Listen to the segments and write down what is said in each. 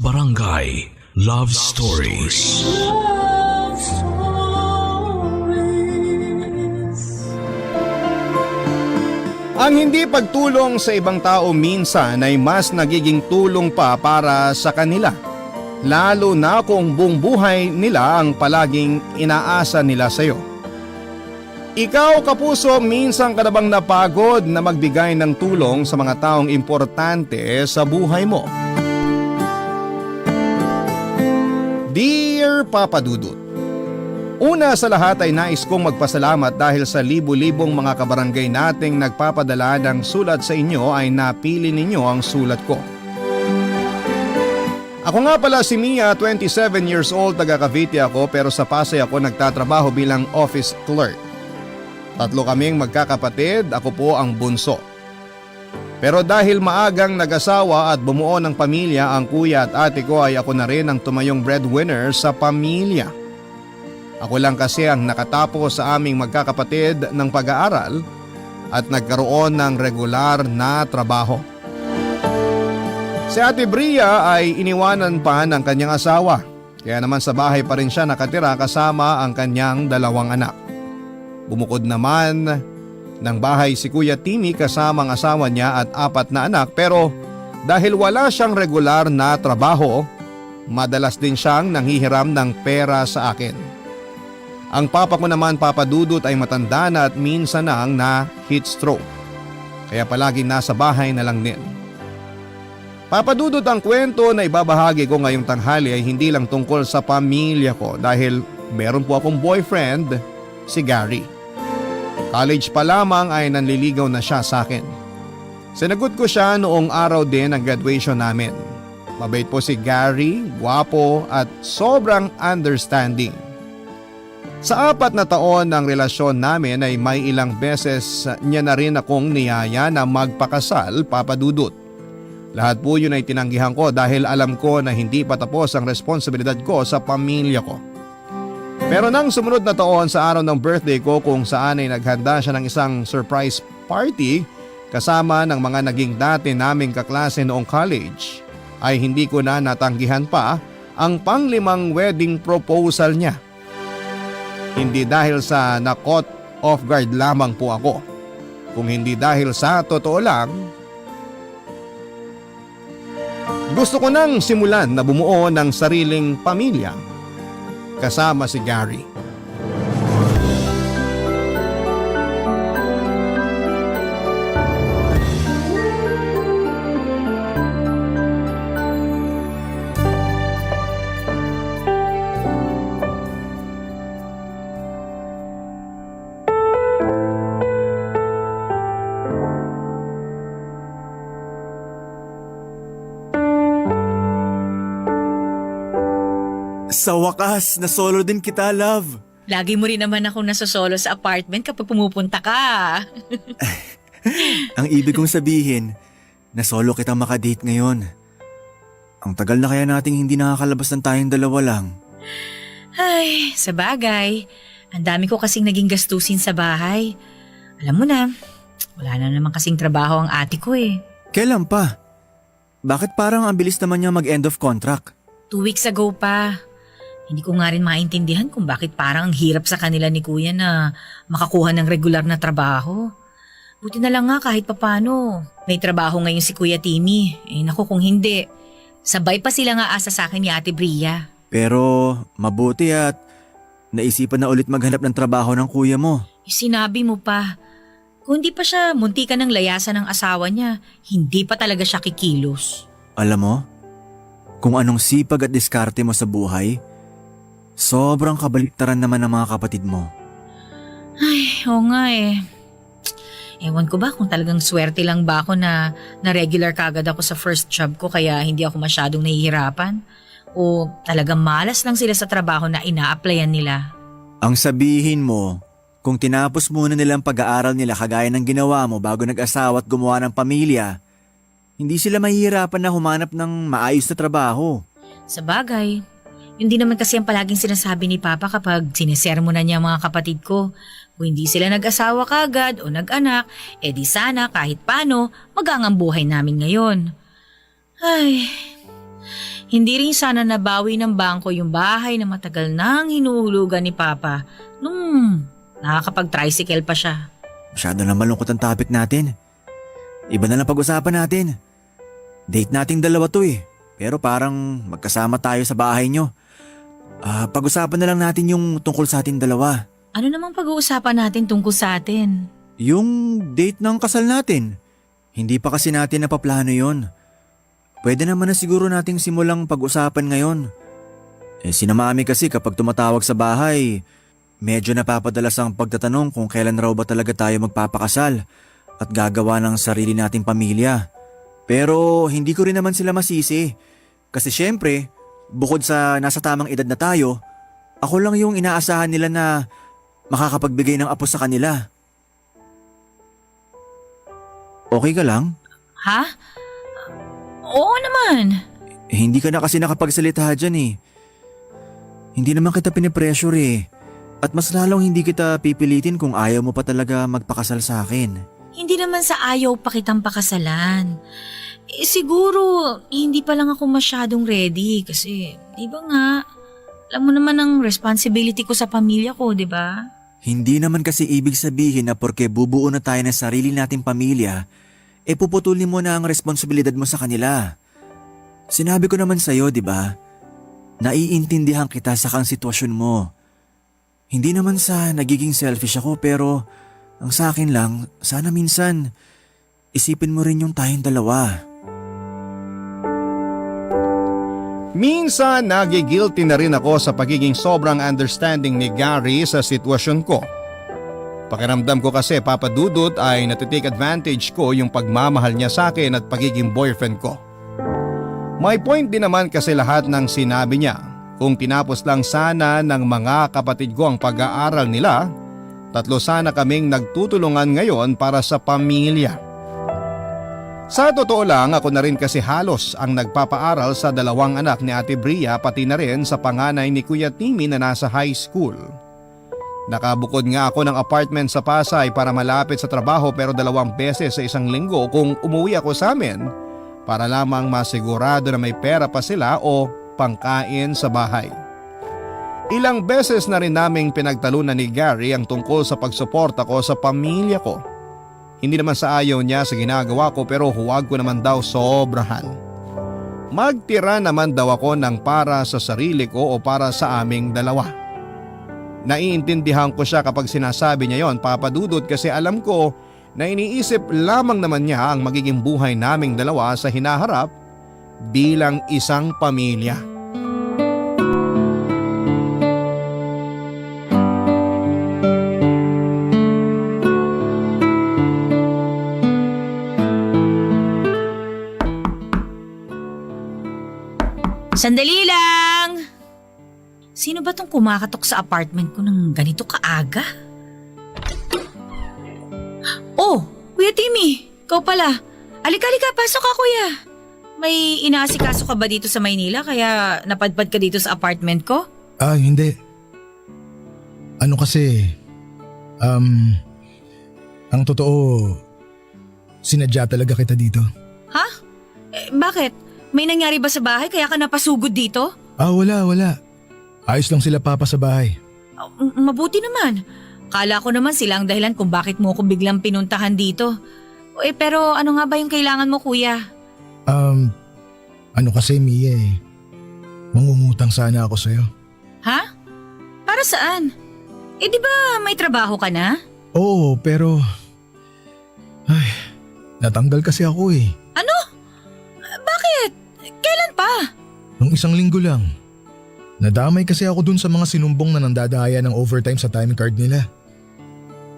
Barangay Love Stories. Love Stories. Ang hindi pagtulong sa ibang tao minsan ay mas nagiging tulong pa para sa kanila. Lalo na kung buong buhay nila ang palaging inaasa nila sa iyo. Ikaw, kapuso, minsan ka na bang napagod na magbigay ng tulong sa mga taong importante sa buhay mo? Dear Papa Dudut, una sa lahat ay nais kong magpasalamat dahil sa libu-libong mga kabarangay nating nagpapadala ng sulat sa inyo ay napili ninyo ang sulat ko. Ako nga pala si Mia, 27 years old, taga Cavite ako pero sa Pasay ako nagtatrabaho bilang office clerk. Tatlo kaming magkakapatid, ako po ang bunso. Pero dahil maagang nag-asawa at bumuo ng pamilya ang kuya at ate ko ay ako na rin ang tumayong breadwinner sa pamilya. Ako lang kasi ang nakatapos sa aming magkakapatid ng pag-aaral at nagkaroon ng regular na trabaho. Si Ate Bria ay iniwanan pa ng kanyang asawa, kaya naman sa bahay pa rin siya nakatira kasama ang kanyang dalawang anak. Bumukod naman ng bahay si Kuya Timmy kasama ang asawa niya at 4 na anak, pero dahil wala siyang regular na trabaho, madalas din siyang nanghihiram ng pera sa akin. Ang papa ko naman, Papa Dudut, ay matanda na at minsan na ang na-heat stroke, kaya palaging nasa bahay na lang din. Papa Dudut, ang kwento na ibabahagi ko ngayong tanghali ay hindi lang tungkol sa pamilya ko dahil meron po akong boyfriend, si Gary. College pa lamang ay nanliligaw na siya sa akin. Sinagot ko siya noong araw din ng graduation namin. Mabait po si Gary, gwapo at sobrang understanding. Sa 4 na taon ng relasyon namin ay may ilang beses niya na rin akong niyaya na magpakasal, Papa Dudut. Lahat po yun ay tinanggihan ko dahil alam ko na hindi pa tapos ang responsibilidad ko sa pamilya ko. Pero nang sumunod na taon sa araw ng birthday ko kung saan ay naghanda siya ng isang surprise party kasama ng mga naging dati naming kaklase noong college, ay hindi ko na natanggihan pa ang pang-5 wedding proposal niya. Hindi dahil sa na-caught off guard lamang po ako, kung hindi dahil sa totoo lang, gusto ko nang simulan na bumuo ng sariling pamilya kasama si Gary. Sa wakas, na-solo din kita, love. Lagi mo rin naman ako nasosolo sa apartment kapag pumupunta ka. Ang ibig kong sabihin, na-solo kitang makadate ngayon. Ang tagal na kaya nating hindi nakakalabas ng tayong dalawa lang. Ay, sa bagay. Ang dami ko kasing naging gastusin sa bahay. Alam mo na, wala na naman kasing trabaho ang ate ko eh. Kailan pa? Bakit parang ang bilis naman niya mag-end of contract? 2 weeks ago pa. Hindi ko nga rin maintindihan kung bakit parang ang hirap sa kanila ni kuya na makakuha ng regular na trabaho. Buti na lang nga kahit papano. May trabaho ngayon si Kuya Timmy. Eh naku kung hindi. Sabay pa sila nga asa sa akin ni Ate Bria. Pero mabuti at naisipan na ulit maghanap ng trabaho ng kuya mo. Sinabi mo pa. Kung hindi pa siya munti ka ng layasan ng asawa niya, hindi pa talaga siya kikilos. Alam mo, kung anong sipag at diskarte mo sa buhay, sobrang kabaliktaran naman ng mga kapatid mo. Ay, oo nga eh. Ewan ko ba kung talagang swerte lang ba ako na regular kagad ako sa first job ko kaya hindi ako masyadong nahihirapan? O talagang malas lang sila sa trabaho na ina-applyan nila? Ang sabihin mo, kung tinapos muna nilang pag-aaral nila kagaya ng ginawa mo bago nag-asawa at gumawa ng pamilya, hindi sila mahihirapan na humanap ng maayos na trabaho. Sa bagay, yun din naman kasi ang palaging sinasabi ni Papa kapag sinisermonan niya ang mga kapatid ko. Kung hindi sila nag-asawa kagad o nag-anak, edi sana kahit paano magangang buhay namin ngayon. Ay, Hindi rin sana nabawi ng bangko yung bahay na matagal nang hinuhulugan ni Papa nung nakakapag-tricycle pa siya. Masyado na malungkot ang topic natin. Iba na lang pag-usapan natin. Date nating dalawa to eh. Pero parang magkasama tayo sa bahay nyo. Pag-usapan na lang natin yung tungkol sa ating dalawa. Ano namang pag-uusapan natin tungkol sa atin? Yung date ng kasal natin. Hindi pa kasi natin napaplano yon. Pwede naman na siguro nating simulang pag-usapan ngayon. Sina Mami kasi kapag tumatawag sa bahay, medyo napapadalas ang pagtatanong kung kailan raw ba talaga tayo magpapakasal at gagawa ng sarili nating pamilya. Pero hindi ko rin naman sila masisi. Kasi syempre, bukod sa nasa tamang edad na tayo, ako lang yung inaasahan nila na makakapagbigay ng apo sa kanila. Okay ka lang? Ha? Oo naman. Hindi ka na kasi nakapagsalita dyan eh. Hindi naman kita pinipressure eh. At mas lalong hindi kita pipilitin kung ayaw mo pa talaga magpakasal sa akin. Hindi naman sa ayaw pa kitang pakasalan. Siguro, hindi pa lang ako masyadong ready kasi, di ba nga, alam mo naman ang responsibility ko sa pamilya ko, di ba? Hindi naman kasi ibig sabihin na porke bubuo na tayo ng sarili nating pamilya, puputulin mo na ang responsibilidad mo sa kanila. Sinabi ko naman sa'yo, di ba? Naiintindihan kita sa kang sitwasyon mo. Hindi naman sa nagiging selfish ako pero ang sa akin lang, sana minsan isipin mo rin yung tayong dalawa. Minsan nagigilty na rin ako sa pagiging sobrang understanding ni Gary sa sitwasyon ko. Pakiramdam ko kasi Papa Dudut ay natitake advantage ko yung pagmamahal niya sa akin at pagiging boyfriend ko. May point din naman kasi lahat ng sinabi niya. Kung tinapos lang sana ng mga kapatid ko ang pag-aaral nila, 3 sana kaming nagtutulungan ngayon para sa pamilya. Sa totoo lang ako na rin kasi halos ang nagpapaaral sa 2 anak ni Ate Bria pati na rin sa panganay ni Kuya Timmy na nasa high school. Nakabukod nga ako ng apartment sa Pasay para malapit sa trabaho pero 2 beses sa isang linggo kung umuwi ako sa amin para lamang masigurado na may pera pa sila o pangkain sa bahay. Ilang beses na rin naming pinagtalunan ni Gary ang tungkol sa pagsuporta ko sa pamilya ko. Hindi naman sa ayaw niya sa ginagawa ko pero huwag ko naman daw sobrahan. Magtira naman daw ako ng para sa sarili ko o para sa aming dalawa. Naiintindihan ko siya kapag sinasabi niya yon, Papa Dudut, kasi alam ko na iniisip lamang naman niya ang magiging buhay naming dalawa sa hinaharap bilang isang pamilya. Sandali lang! Sino ba tong kumakatok sa apartment ko ng ganito kaaga? Oh, Kuya Timmy, ikaw pala. Alika, pasok ka kuya. May inaasikaso ka ba dito sa Maynila kaya napadpad ka dito sa apartment ko? Hindi. Ano kasi, ang totoo, sinadya talaga kita dito. Ha? Bakit? May nangyari ba sa bahay kaya ka napasugod dito? Wala. Ayos lang sila Papa sa bahay. Mabuti naman. Kala ko naman sila ang dahilan kung bakit mo ako biglang pinuntahan dito. Pero ano nga ba yung kailangan mo kuya? Ano kasi Mia mangungutang sana ako sa'yo. Ha? Para saan? Di ba may trabaho ka na? Oo, pero natanggal kasi ako Ano? Bakit? Kailan pa? Nung 1 linggo lang. Nadamay kasi ako dun sa mga sinumbong na nandadaya ng overtime sa time card nila.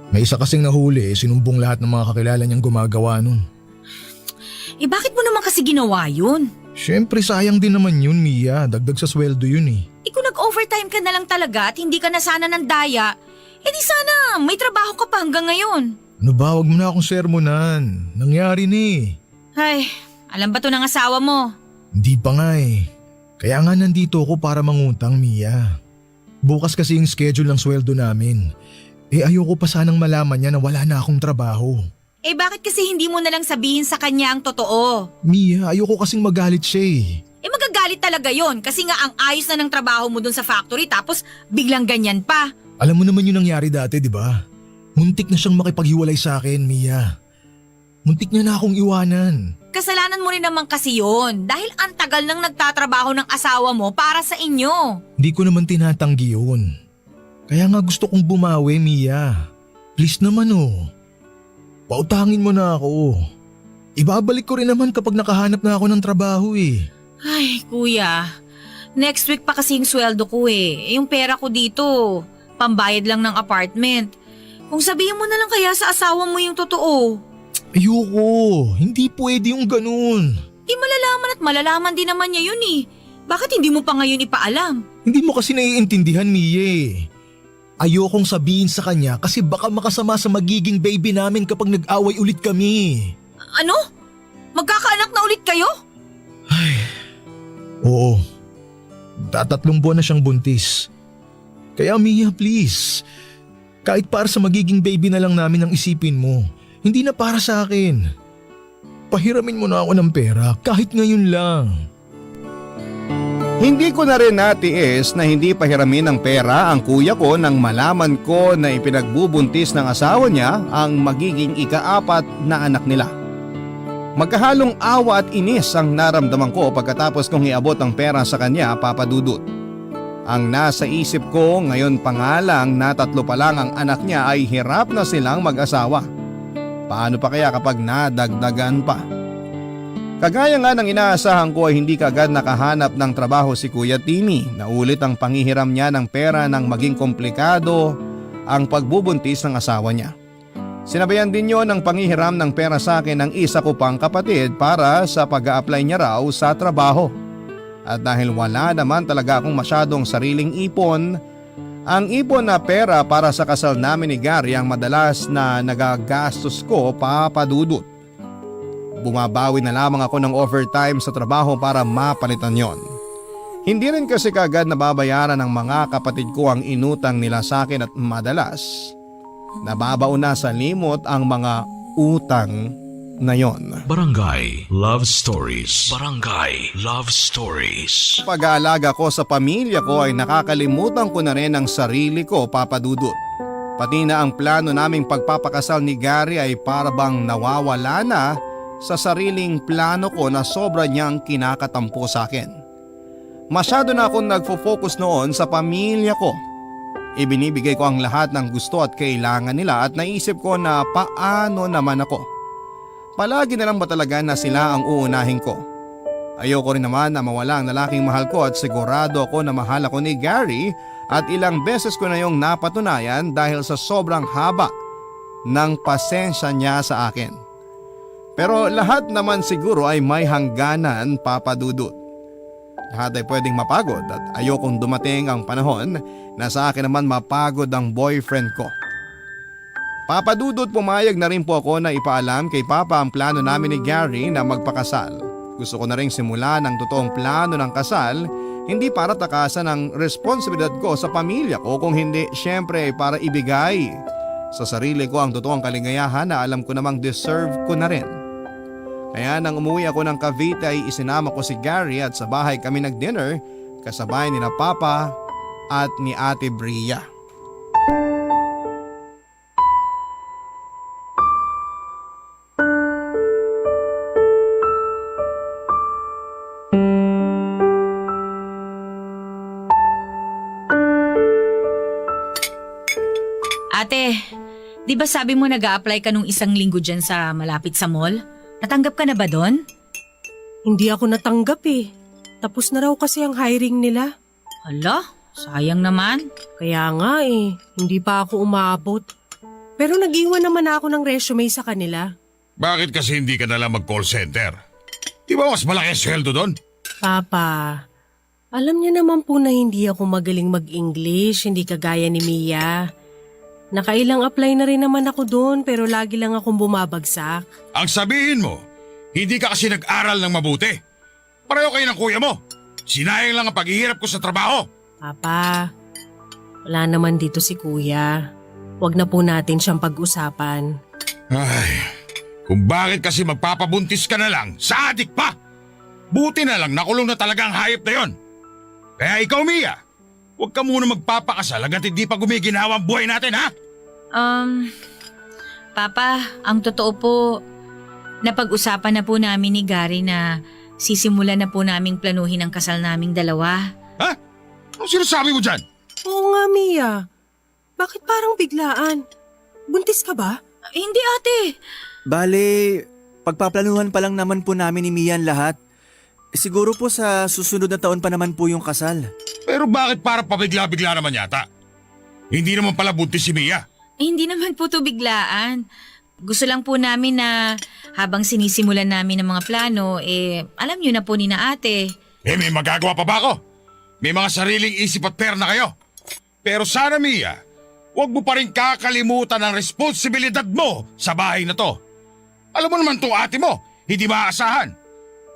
May isa kasing nahuli sinumbong lahat ng mga kakilala niyang gumagawa nun. Bakit mo naman kasi ginawa yun? Siyempre sayang din naman yun Mia, dagdag sa sweldo yun Kung nag-overtime ka na lang talaga at hindi ka na sana nandaya, di sana may trabaho ka pa hanggang ngayon. Ano ba, wag mo na akong sermonan. Nangyari Ay, alam ba to ng asawa mo? Hindi pa nga Kaya nga nandito ako para mangutang Mia. Bukas kasi yung schedule ng sweldo namin. Ayoko pa sanang malaman niya na wala na akong trabaho. Bakit kasi hindi mo na lang sabihin sa kanya ang totoo? Mia, ayoko kasing magalit siya Magagalit Nakakagalit talaga yon kasi nga ang ayos na ng trabaho mo dun sa factory tapos biglang ganyan pa. Alam mo naman yung nangyari dati, di ba? Muntik na siyang makipaghiwalay sa akin, Mia. Muntik niya na akong iwanan. Kasalanan mo rin naman kasi yon dahil ang tagal nang nagtatrabaho ng asawa mo para sa inyo. Hindi ko naman tinatanggi yun. Kaya nga gusto kong bumawi, Mia. Please naman oh. Pautangin mo na ako. Ibabalik ko rin naman kapag nakahanap na ako ng trabaho eh. Ay, kuya. Next week pa kasi yung sweldo ko eh. Yung pera ko dito, pambayad lang ng apartment. Kung sabihin mo na lang kaya sa asawa mo yung totoo. Ayoko, hindi pwede yung ganun. Malalaman at malalaman din naman niya yun eh. Bakit hindi mo pa ngayon ipaalam? Hindi mo kasi naiintindihan, Mie. Ayokong sabihin sa kanya kasi baka makasama sa magiging baby namin kapag nag-away ulit kami. Ano? Magkakaanak na ulit kayo? Oo, 3 buwan na siyang buntis. Kaya Mia, please, kahit para sa magiging baby na lang namin ang isipin mo, hindi na para sa akin. Pahiramin mo na ako ng pera kahit ngayon lang. Hindi ko na rin natiis na hindi pahiramin ng pera ang kuya ko nang malaman ko na ipinagbubuntis ng asawa niya ang magiging ika-4 na anak nila. Magkahalong awa at inis ang naramdaman ko pagkatapos kong iabot ang pera sa kanya, Papa Dudut. Ang nasa isip ko ngayon pa nga lang na 3 pa lang ang anak niya ay hirap na silang mag-asawa. Paano pa kaya kapag nadagdagan pa? Kagaya nga ng inaasahan ko ay hindi kaagad nakahanap ng trabaho si Kuya Timmy. Naulit ang panghihiram niya ng pera nang maging komplikado ang pagbubuntis ng asawa niya. Sinabayan din niyo ng panghihiram ng pera sa akin ng isa ko pang kapatid para sa pag-a-apply niya raw sa trabaho. At dahil wala naman talaga akong masyadong sariling ipon, ang ipon na pera para sa kasal namin ni Gary ang madalas na nagagastos ko, Papa Dudut. Bumabawi na lamang ako ng overtime sa trabaho para mapalitan yon. Hindi rin kasi kaagad nababayaran ng mga kapatid ko ang inutang nila sa akin at madalas nababaon na sa limot ang mga utang na yon. Barangay Love Stories. Barangay Love Stories. Pag-aalaga ko sa pamilya ko ay nakakalimutan ko na rin ang sarili ko, Papa Dudut. Pati na ang plano naming pagpapakasal ni Gary ay parabang nawawala na sa sariling plano ko na sobra niyang kinakatampo sa akin. Masyado na akong nagfo-focus noon sa pamilya ko. Ibinibigay ko ang lahat ng gusto at kailangan nila at naisip ko na paano naman ako. Palagi na lang ba talaga na sila ang uunahin ko? Ayoko rin naman na mawala ang lalaking mahal ko at sigurado ako na mahal ako ni Gary at ilang beses ko na yung napatunayan dahil sa sobrang haba ng pasensya niya sa akin. Pero lahat naman siguro ay may hangganan, Papa Dudut. Lahat ay pwedeng mapagod at ayokong dumating ang panahon na sa akin naman mapagod ang boyfriend ko. Papa Dudut, pumayag na rin po ako na ipaalam kay Papa ang plano namin ni Gary na magpakasal. Gusto ko na rin simulan ang totoong plano ng kasal, hindi para takasan ang responsibilidad ko sa pamilya ko, kung hindi syempre para ibigay sa sarili ko ang totoong kaligayahan na alam ko namang deserve ko na rin. Kaya nang umuwi ako ng Cavite ay isinama ko si Gary at sa bahay kami nag-dinner kasabay ni na Papa at ni Ate Bria. Ate, di ba sabi mo nag-a-apply ka nung 1 linggo dyan sa malapit sa mall? Natanggap ka na ba doon? Hindi ako natanggap eh. Tapos na raw kasi ang hiring nila. Hala, sayang naman. Kaya nga eh, hindi pa ako umabot. Pero nag-iwan naman ako ng resume sa kanila. Bakit kasi hindi ka nalang mag-call center? Di ba mas malaki ang sweldo doon? Papa, alam niya naman po na hindi ako magaling mag-English, hindi kagaya ni Mia. Nakailang apply na rin naman ako doon pero lagi lang akong bumabagsak. Ang sabihin mo, hindi ka kasi nag-aral ng mabuti. Pareho kayo ng kuya mo. Sinayang lang ang paghihirap ko sa trabaho. Papa, wala naman dito si kuya. Huwag na po natin siyang pag-usapan. Ay, kung bakit kasi magpapabuntis ka na lang sa adik pa? Buti na lang nakulong na talaga ang hayop na yon. Kaya ikaw, Mia, huwag ka muna magpapakasal hanggat hindi pa gumiginawa ang buhay natin, ha? Papa, ang totoo po, napag-usapan na po namin ni Gary na sisimulan na po naming planuhin ang kasal naming dalawa. Ha? Anong sinasabi mo dyan? Oo nga, Mia. Bakit parang biglaan? Buntis ka ba? Hindi ate. Bale, pagpaplanuhan pa lang naman po namin ni Mian lahat. Siguro po sa susunod na taon pa naman po yung kasal. Pero bakit para pabigla-bigla naman yata? Hindi naman pala buntis si Mia. Hindi naman po to biglaan. Gusto lang po namin na habang sinisimulan namin ang mga plano, alam niyo na po ni na ate. May magagawa pa ba ako? May mga sariling isip at pera na kayo. Pero sana, Mia, huwag mo pa rin kakalimutan ang responsibilidad mo sa bahay na to. Alam mo naman itong ate mo, hindi maaasahan.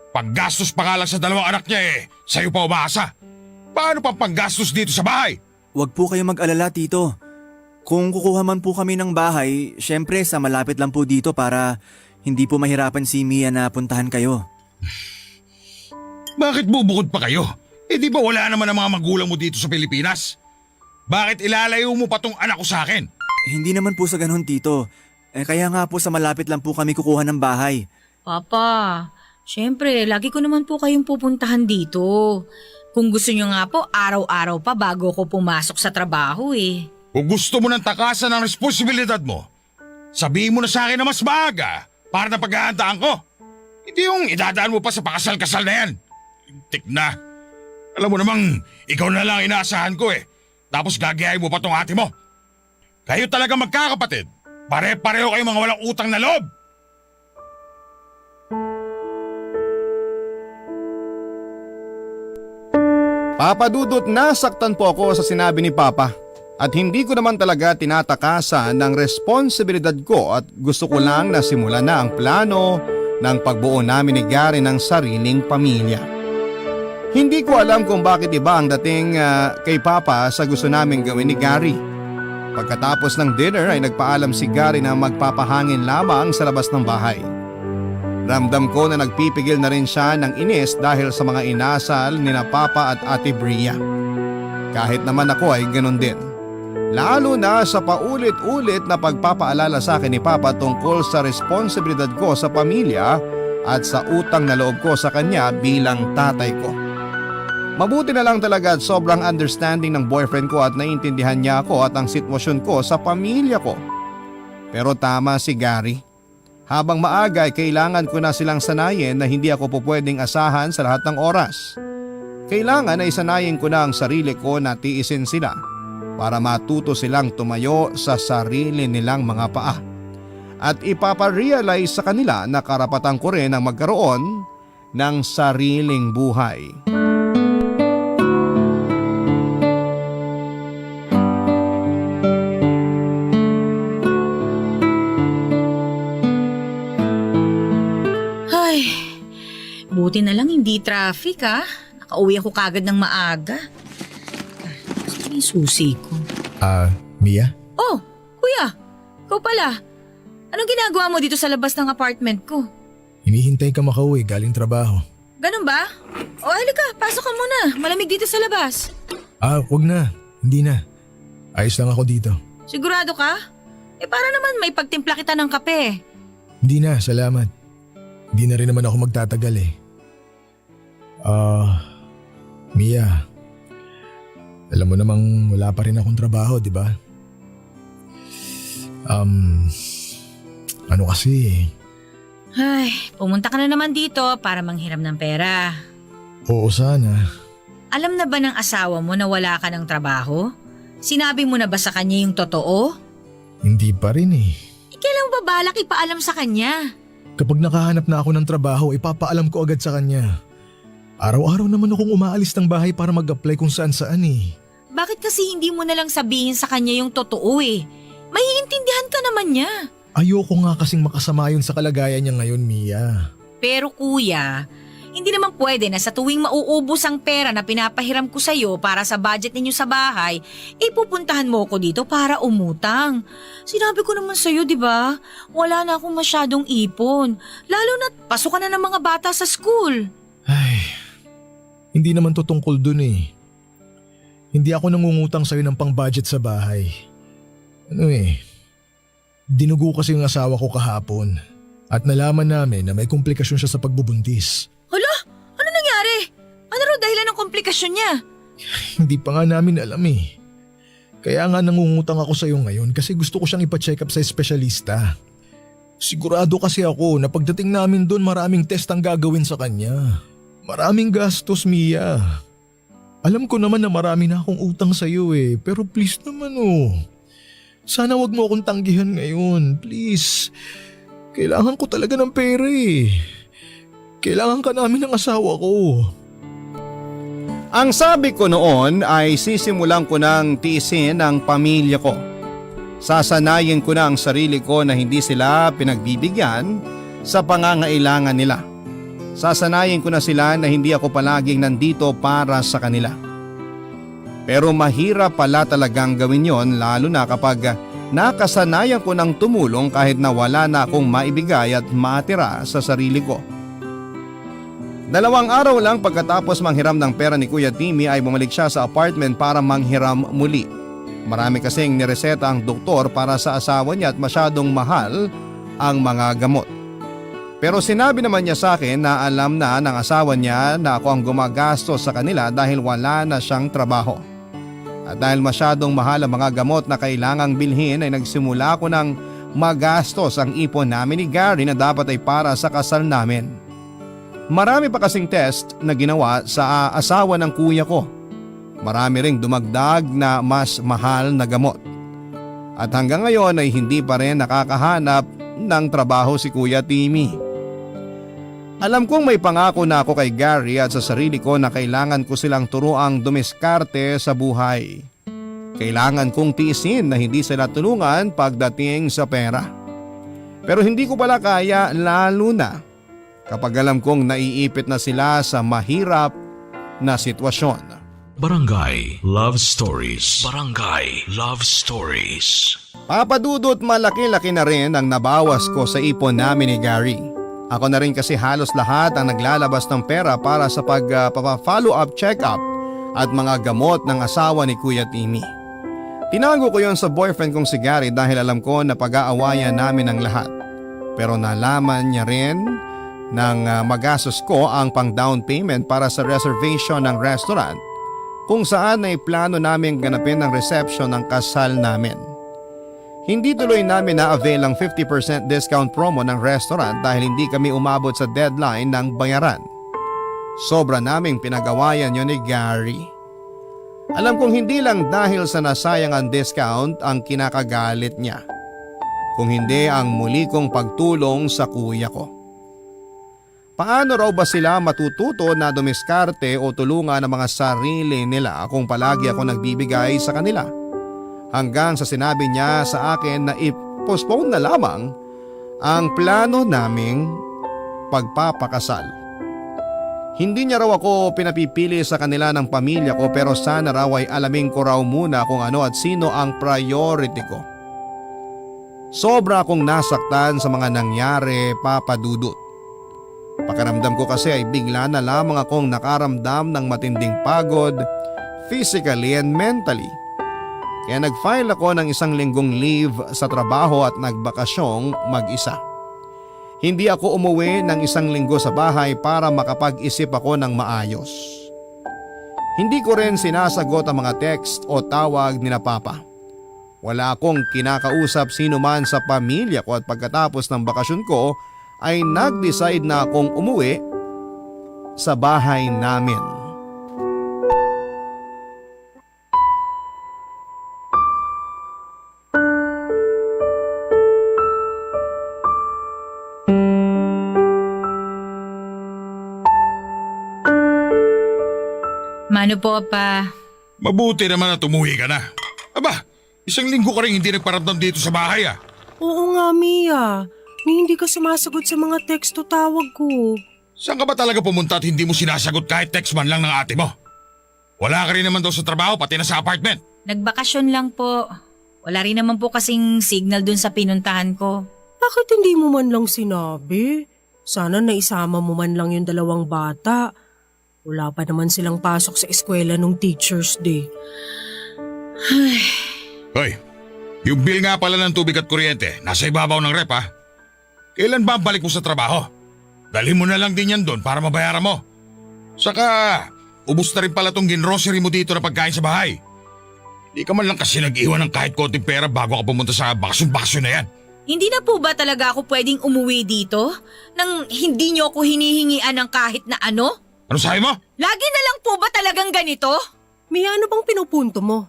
Paggastos pa nga lang sa dalawang anak niya sa'yo pa umaasa. Paano pang panggastos dito sa bahay? Huwag po kayong mag-alala, Tito. Kung kukuha man po kami ng bahay, syempre sa malapit lang po dito para hindi po mahirapan si Mia na puntahan kayo. Bakit bubukod pa kayo? Di ba wala naman ang mga magulang mo dito sa Pilipinas? Bakit ilalayo mo pa tong anak ko sa akin? Hindi naman po sa ganun, Tito. Kaya nga po sa malapit lang po kami kukuha ng bahay. Papa, syempre, lagi ko naman po kayong pupuntahan dito. Kung gusto nyo nga po, araw-araw pa bago ko pumasok sa trabaho Kung gusto mo ng takasan ng responsibilidad mo, sabihin mo na sa akin na mas maaga para na paghahandaan ko. Hindi yung idadaan mo pa sa pakasal-kasal na yan. Tik na. Alam mo namang, ikaw na lang inaasahan ko Tapos gagayahin mo pa tong ate mo. Kayo talaga magkakapatid. Pare-pareho kayong mga walang utang na loob. Papa Dudut, nasaktan po ako sa sinabi ni Papa. At hindi ko naman talaga tinatakasan ng responsibilidad ko at gusto ko lang na simulan na ang plano ng pagbuo namin ni Gary ng sariling pamilya. Hindi ko alam kung bakit iba ang dating kay Papa sa gusto namin gawin ni Gary. Pagkatapos ng dinner ay nagpaalam si Gary na magpapahangin lamang sa labas ng bahay. Ramdam ko na nagpipigil na rin siya ng inis dahil sa mga inasal ni na Papa at Ate Bria. Kahit naman ako ay ganun din. Lalo na sa paulit-ulit na pagpapaalala sa akin ni Papa tungkol sa responsibilidad ko sa pamilya at sa utang na loob ko sa kanya bilang tatay ko. Mabuti na lang talaga at sobrang understanding ng boyfriend ko at naiintindihan niya ako at ang sitwasyon ko sa pamilya ko. Pero tama si Gary. Habang maaga ay kailangan ko na silang sanayin na hindi ako po pwedeng asahan sa lahat ng oras. Kailangan ay sanayin ko na ang sarili ko na tiisin sila para matuto silang tumayo sa sarili nilang mga paa. At ipaparealize sa kanila na karapatan ko rin ang magkaroon ng sariling buhay. Buti na lang hindi traffic Nakauwi ako kagad ng maaga. Saan yung susi ko? Mia? Oh, kuya. Ikaw pala. Anong ginagawa mo dito sa labas ng apartment ko? Hinihintay ka makauwi galing trabaho. Ganun ba? O halika, pasok ka muna. Malamig dito sa labas. Wag na. Hindi na. Ayos lang ako dito. Sigurado ka? Para naman may pagtimpla kita ng kape. Hindi na, salamat. Hindi na rin naman ako magtatagal Mia, alam mo namang wala pa rin akong trabaho, di ba? Ano kasi Ay, pumunta ka na naman dito para manghiram ng pera. Oo sana. Alam na ba ng asawa mo na wala ka ng trabaho? Sinabi mo na ba sa kanya yung totoo? Hindi pa rin Kailan ba balak ipaalam sa kanya? Kapag nakahanap na ako ng trabaho, ipapaalam ko agad sa kanya. Araw-araw naman akong umaalis ng bahay para mag-apply kung saan-saan Bakit kasi hindi mo na lang sabihin sa kanya yung totoo Maiintindihan ka naman niya. Ayoko nga kasing makasama yun sa kalagayan niya ngayon, Mia. Pero kuya, hindi naman pwede na sa tuwing mauubos ang pera na pinapahiram ko sa'yo para sa budget ninyo sa bahay, pupuntahan mo ko dito para umutang. Sinabi ko naman sa'yo, di ba? Wala na akong masyadong ipon. Lalo na't pasukan na ng mga bata sa school. Ay, hindi naman to tungkol dun eh. Hindi ako nangungutang sa'yo ng pang-budget sa bahay. Dinugo kasi yung asawa ko kahapon at nalaman namin na may komplikasyon siya sa pagbubuntis. Hala, ano nangyari? Ano raw dahilan ng komplikasyon niya? Hindi pa nga namin alam eh. Kaya nga nangungutang ako sa'yo ngayon kasi gusto ko siyang ipa-check up sa espesyalista. Sigurado kasi ako na pagdating namin doon maraming test ang gagawin sa kanya. Maraming gastos, Mia. Alam ko naman na marami na akong utang sa'yo eh, pero please naman oh. Sana wag mo akong tanggihan ngayon, please. Kailangan ko talaga ng pera eh. Kailangan ka namin ng asawa ko. Ang sabi ko noon ay sisimulan ko ng tiisin ang pamilya ko. Sasanayin ko na ang sarili ko na hindi sila pinagbibigyan sa pangangailangan nila. Sasanayin ko na sila na hindi ako palaging nandito para sa kanila. Pero mahirap pala talagang gawin yon, lalo na kapag nakasanayan ko ng tumulong kahit na wala na akong maibigay at matira sa sarili ko. 2 araw lang pagkatapos manghiram ng pera ni Kuya Timmy ay bumalik siya sa apartment para manghiram muli. Marami kasing nireseta ang doktor para sa asawa niya at masyadong mahal ang mga gamot. Pero sinabi naman niya sa akin na alam na ng asawa niya na ako ang gumagastos sa kanila dahil wala na siyang trabaho. At dahil masyadong mahal ang mga gamot na kailangang bilhin ay nagsimula ako ng magastos ang ipon namin ni Gary na dapat ay para sa kasal namin. Marami pa kasing test na ginawa sa asawa ng kuya ko. Marami ring dumagdag na mas mahal na gamot. At hanggang ngayon ay hindi pa rin nakakahanap ng trabaho si Kuya Timmy. Alam kong may pangako na ako kay Gary at sa sarili ko na kailangan ko silang turuang dumiskarte sa buhay. Kailangan kong tiisin na hindi sila tulungan pagdating sa pera. Pero hindi ko pala kaya, lalo na kapag alam kong naiipit na sila sa mahirap na sitwasyon. Barangay Love Stories. Barangay Love Stories. Papadudot, malaki-laki na rin ang nabawas ko sa ipon namin ni Gary. Ako na rin kasi halos lahat ang naglalabas ng pera para sa pagpa-follow up check-up at mga gamot ng asawa ni Kuya Timmy. Tinago ko yon sa boyfriend kong si Gary dahil alam ko na pag-aawayan namin ang lahat. Pero nalaman niya rin nang magastos ko ang pang down payment para sa reservation ng restaurant kung saan ay plano namin ganapin ang reception ng kasal namin. Hindi tuloy namin na-avail ang 50% discount promo ng restaurant dahil hindi kami umabot sa deadline ng bayaran. Sobra naming pinagawayan yon ni Gary. Alam kong hindi lang dahil sa nasayang ang discount ang kinakagalit niya, kung hindi ang muli kong pagtulong sa kuya ko. Paano raw ba sila matututo na dumiskarte o tulungan ang mga sarili nila kung palagi ako nagbibigay sa kanila? Hanggang sa sinabi niya sa akin na i-postpone na lamang ang plano naming pagpapakasal. Hindi niya raw ako pinapipili sa kanila ng pamilya ko, pero sana raw ay alamin ko raw muna kung ano at sino ang priority ko. Sobra akong nasaktan sa mga nangyari, Papa Dudut. Pakiramdam ko kasi ay bigla na lamang akong nakaramdam ng matinding pagod, physically and mentally. Kaya nag-file ako ng 1 linggong leave sa trabaho at nagbakasyong mag-isa. Hindi ako umuwi ng 1 linggo sa bahay para makapag-isip ako ng maayos. Hindi ko rin sinasagot ang mga text o tawag ni na Papa. Wala akong kinakausap sino man sa pamilya ko at pagkatapos ng bakasyon ko ay nag-decide na akong umuwi sa bahay namin. Mano po, Pa? Mabuti naman na tumuwi ka na. Aba, 1 linggo ka rin hindi nagparamdam dito sa bahay ah. Oo nga, Mia. Hindi ka sumasagot sa mga text o tawag ko. Saan ka ba talaga pumunta at hindi mo sinasagot kahit text man lang ng ate mo? Wala ka rin naman daw sa trabaho pati na sa apartment. Nagbakasyon lang po. Wala rin naman po kasing signal dun sa pinuntahan ko. Bakit hindi mo man lang sinabi? Sana naisama mo man lang yung 2 bata. Wala pa naman silang pasok sa eskwela nung Teacher's Day. Hoy, yung bill nga pala ng tubig at kuryente, nasa ibabaw ng rep ha. Kailan ba ang balik mo sa trabaho? Dalhin mo na lang din yan doon para mabayaran mo. Saka, ubus na rin pala tong ginrocery mo dito na pagkain sa bahay. Di ka man lang kasi nag-iwan ng kahit konting pera bago ka pumunta sa bakasyon-bakasyon na yan. Hindi na po ba talaga ako pwedeng umuwi dito? Nang hindi niyo ako hinihingian ng kahit na ano? Ano sabi mo? Lagi na lang po ba talagang ganito? Mia, ano bang pinupunto mo?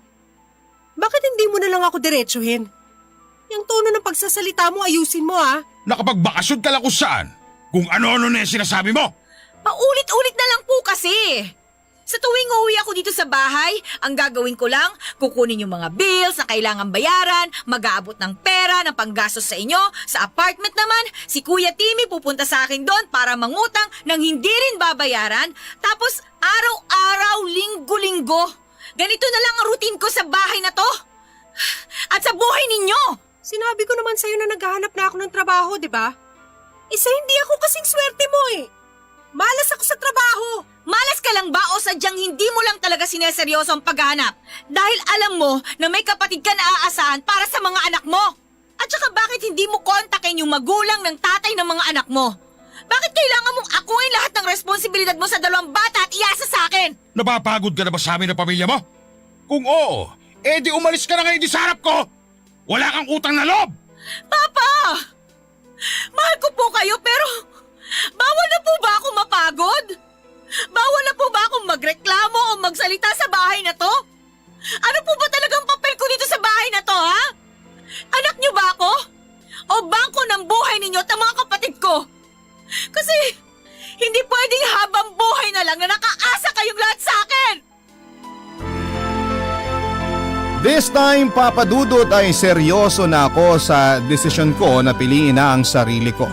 Bakit hindi mo na lang ako diretsuhin? Yung tono ng pagsasalita mo, ayusin mo ah. Nakapagbakasyon ka lang kung saan. Kung ano-ano na yung sinasabi mo. Paulit-ulit na lang po kasi. Sa tuwing uuwi ako dito sa bahay, ang gagawin ko lang, kukunin yung mga bills na kailangan bayaran, mag-aabot ng pera, ng panggastos sa inyo. Sa apartment naman, si Kuya Timmy pupunta sa akin doon para mangutang nang hindi rin babayaran. Tapos araw-araw, linggo-linggo. Ganito na lang ang routine ko sa bahay na to. At sa buhay ninyo. Sinabi ko naman sa'yo na naghahanap na ako ng trabaho, di ba? Isa hindi ako kasing swerte mo eh. Malas ako sa trabaho. Malas ka lang ba o sadyang hindi mo lang talaga sineseryoso ang paghahanap? Dahil alam mo na may kapatid ka na aasahan para sa mga anak mo. At saka bakit hindi mo kontakin yung magulang ng tatay ng mga anak mo? Bakit kailangan mong akuin lahat ng responsibilidad mo sa 2 bata at iasa sa akin? Napapagod ka na ba sa amin ng pamilya mo? Kung oo, di umalis ka na ngayon di sa harap ko. Wala kang utang na loob. Papa! Mahal ko po kayo pero bawal na po ba akong mapagod? Bawal na po ba akong magreklamo o magsalita sa bahay na to? Ano po ba talagang papel ko dito sa bahay na to, ha? Anak niyo ba ako? O bangko ng buhay ninyo at ng mga kapatid ko? Kasi hindi pwedeng habang buhay na lang na nakaasa kayong lahat sa akin! This time, Papa Dudut, ay seryoso na ako sa desisyon ko na piliin na ang sarili ko.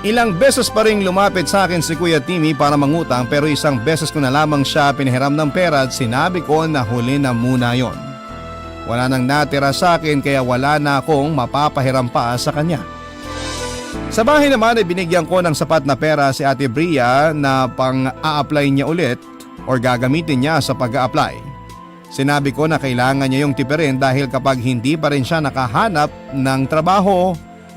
Ilang beses pa ring lumapit sa akin si Kuya Timmy para mangutang pero isang beses ko na lamang siya pinahiram ng pera at sinabi ko na huli na muna yon. Wala nang natira sa akin kaya wala na akong mapapahiram pa sa kanya. Sa bahay naman ay binigyan ko ng sapat na pera si Ate Bria na pang-a-apply niya ulit or gagamitin niya sa pag-a-apply. Sinabi ko na kailangan niya yung tipirin dahil kapag hindi pa rin siya nakahanap ng trabaho,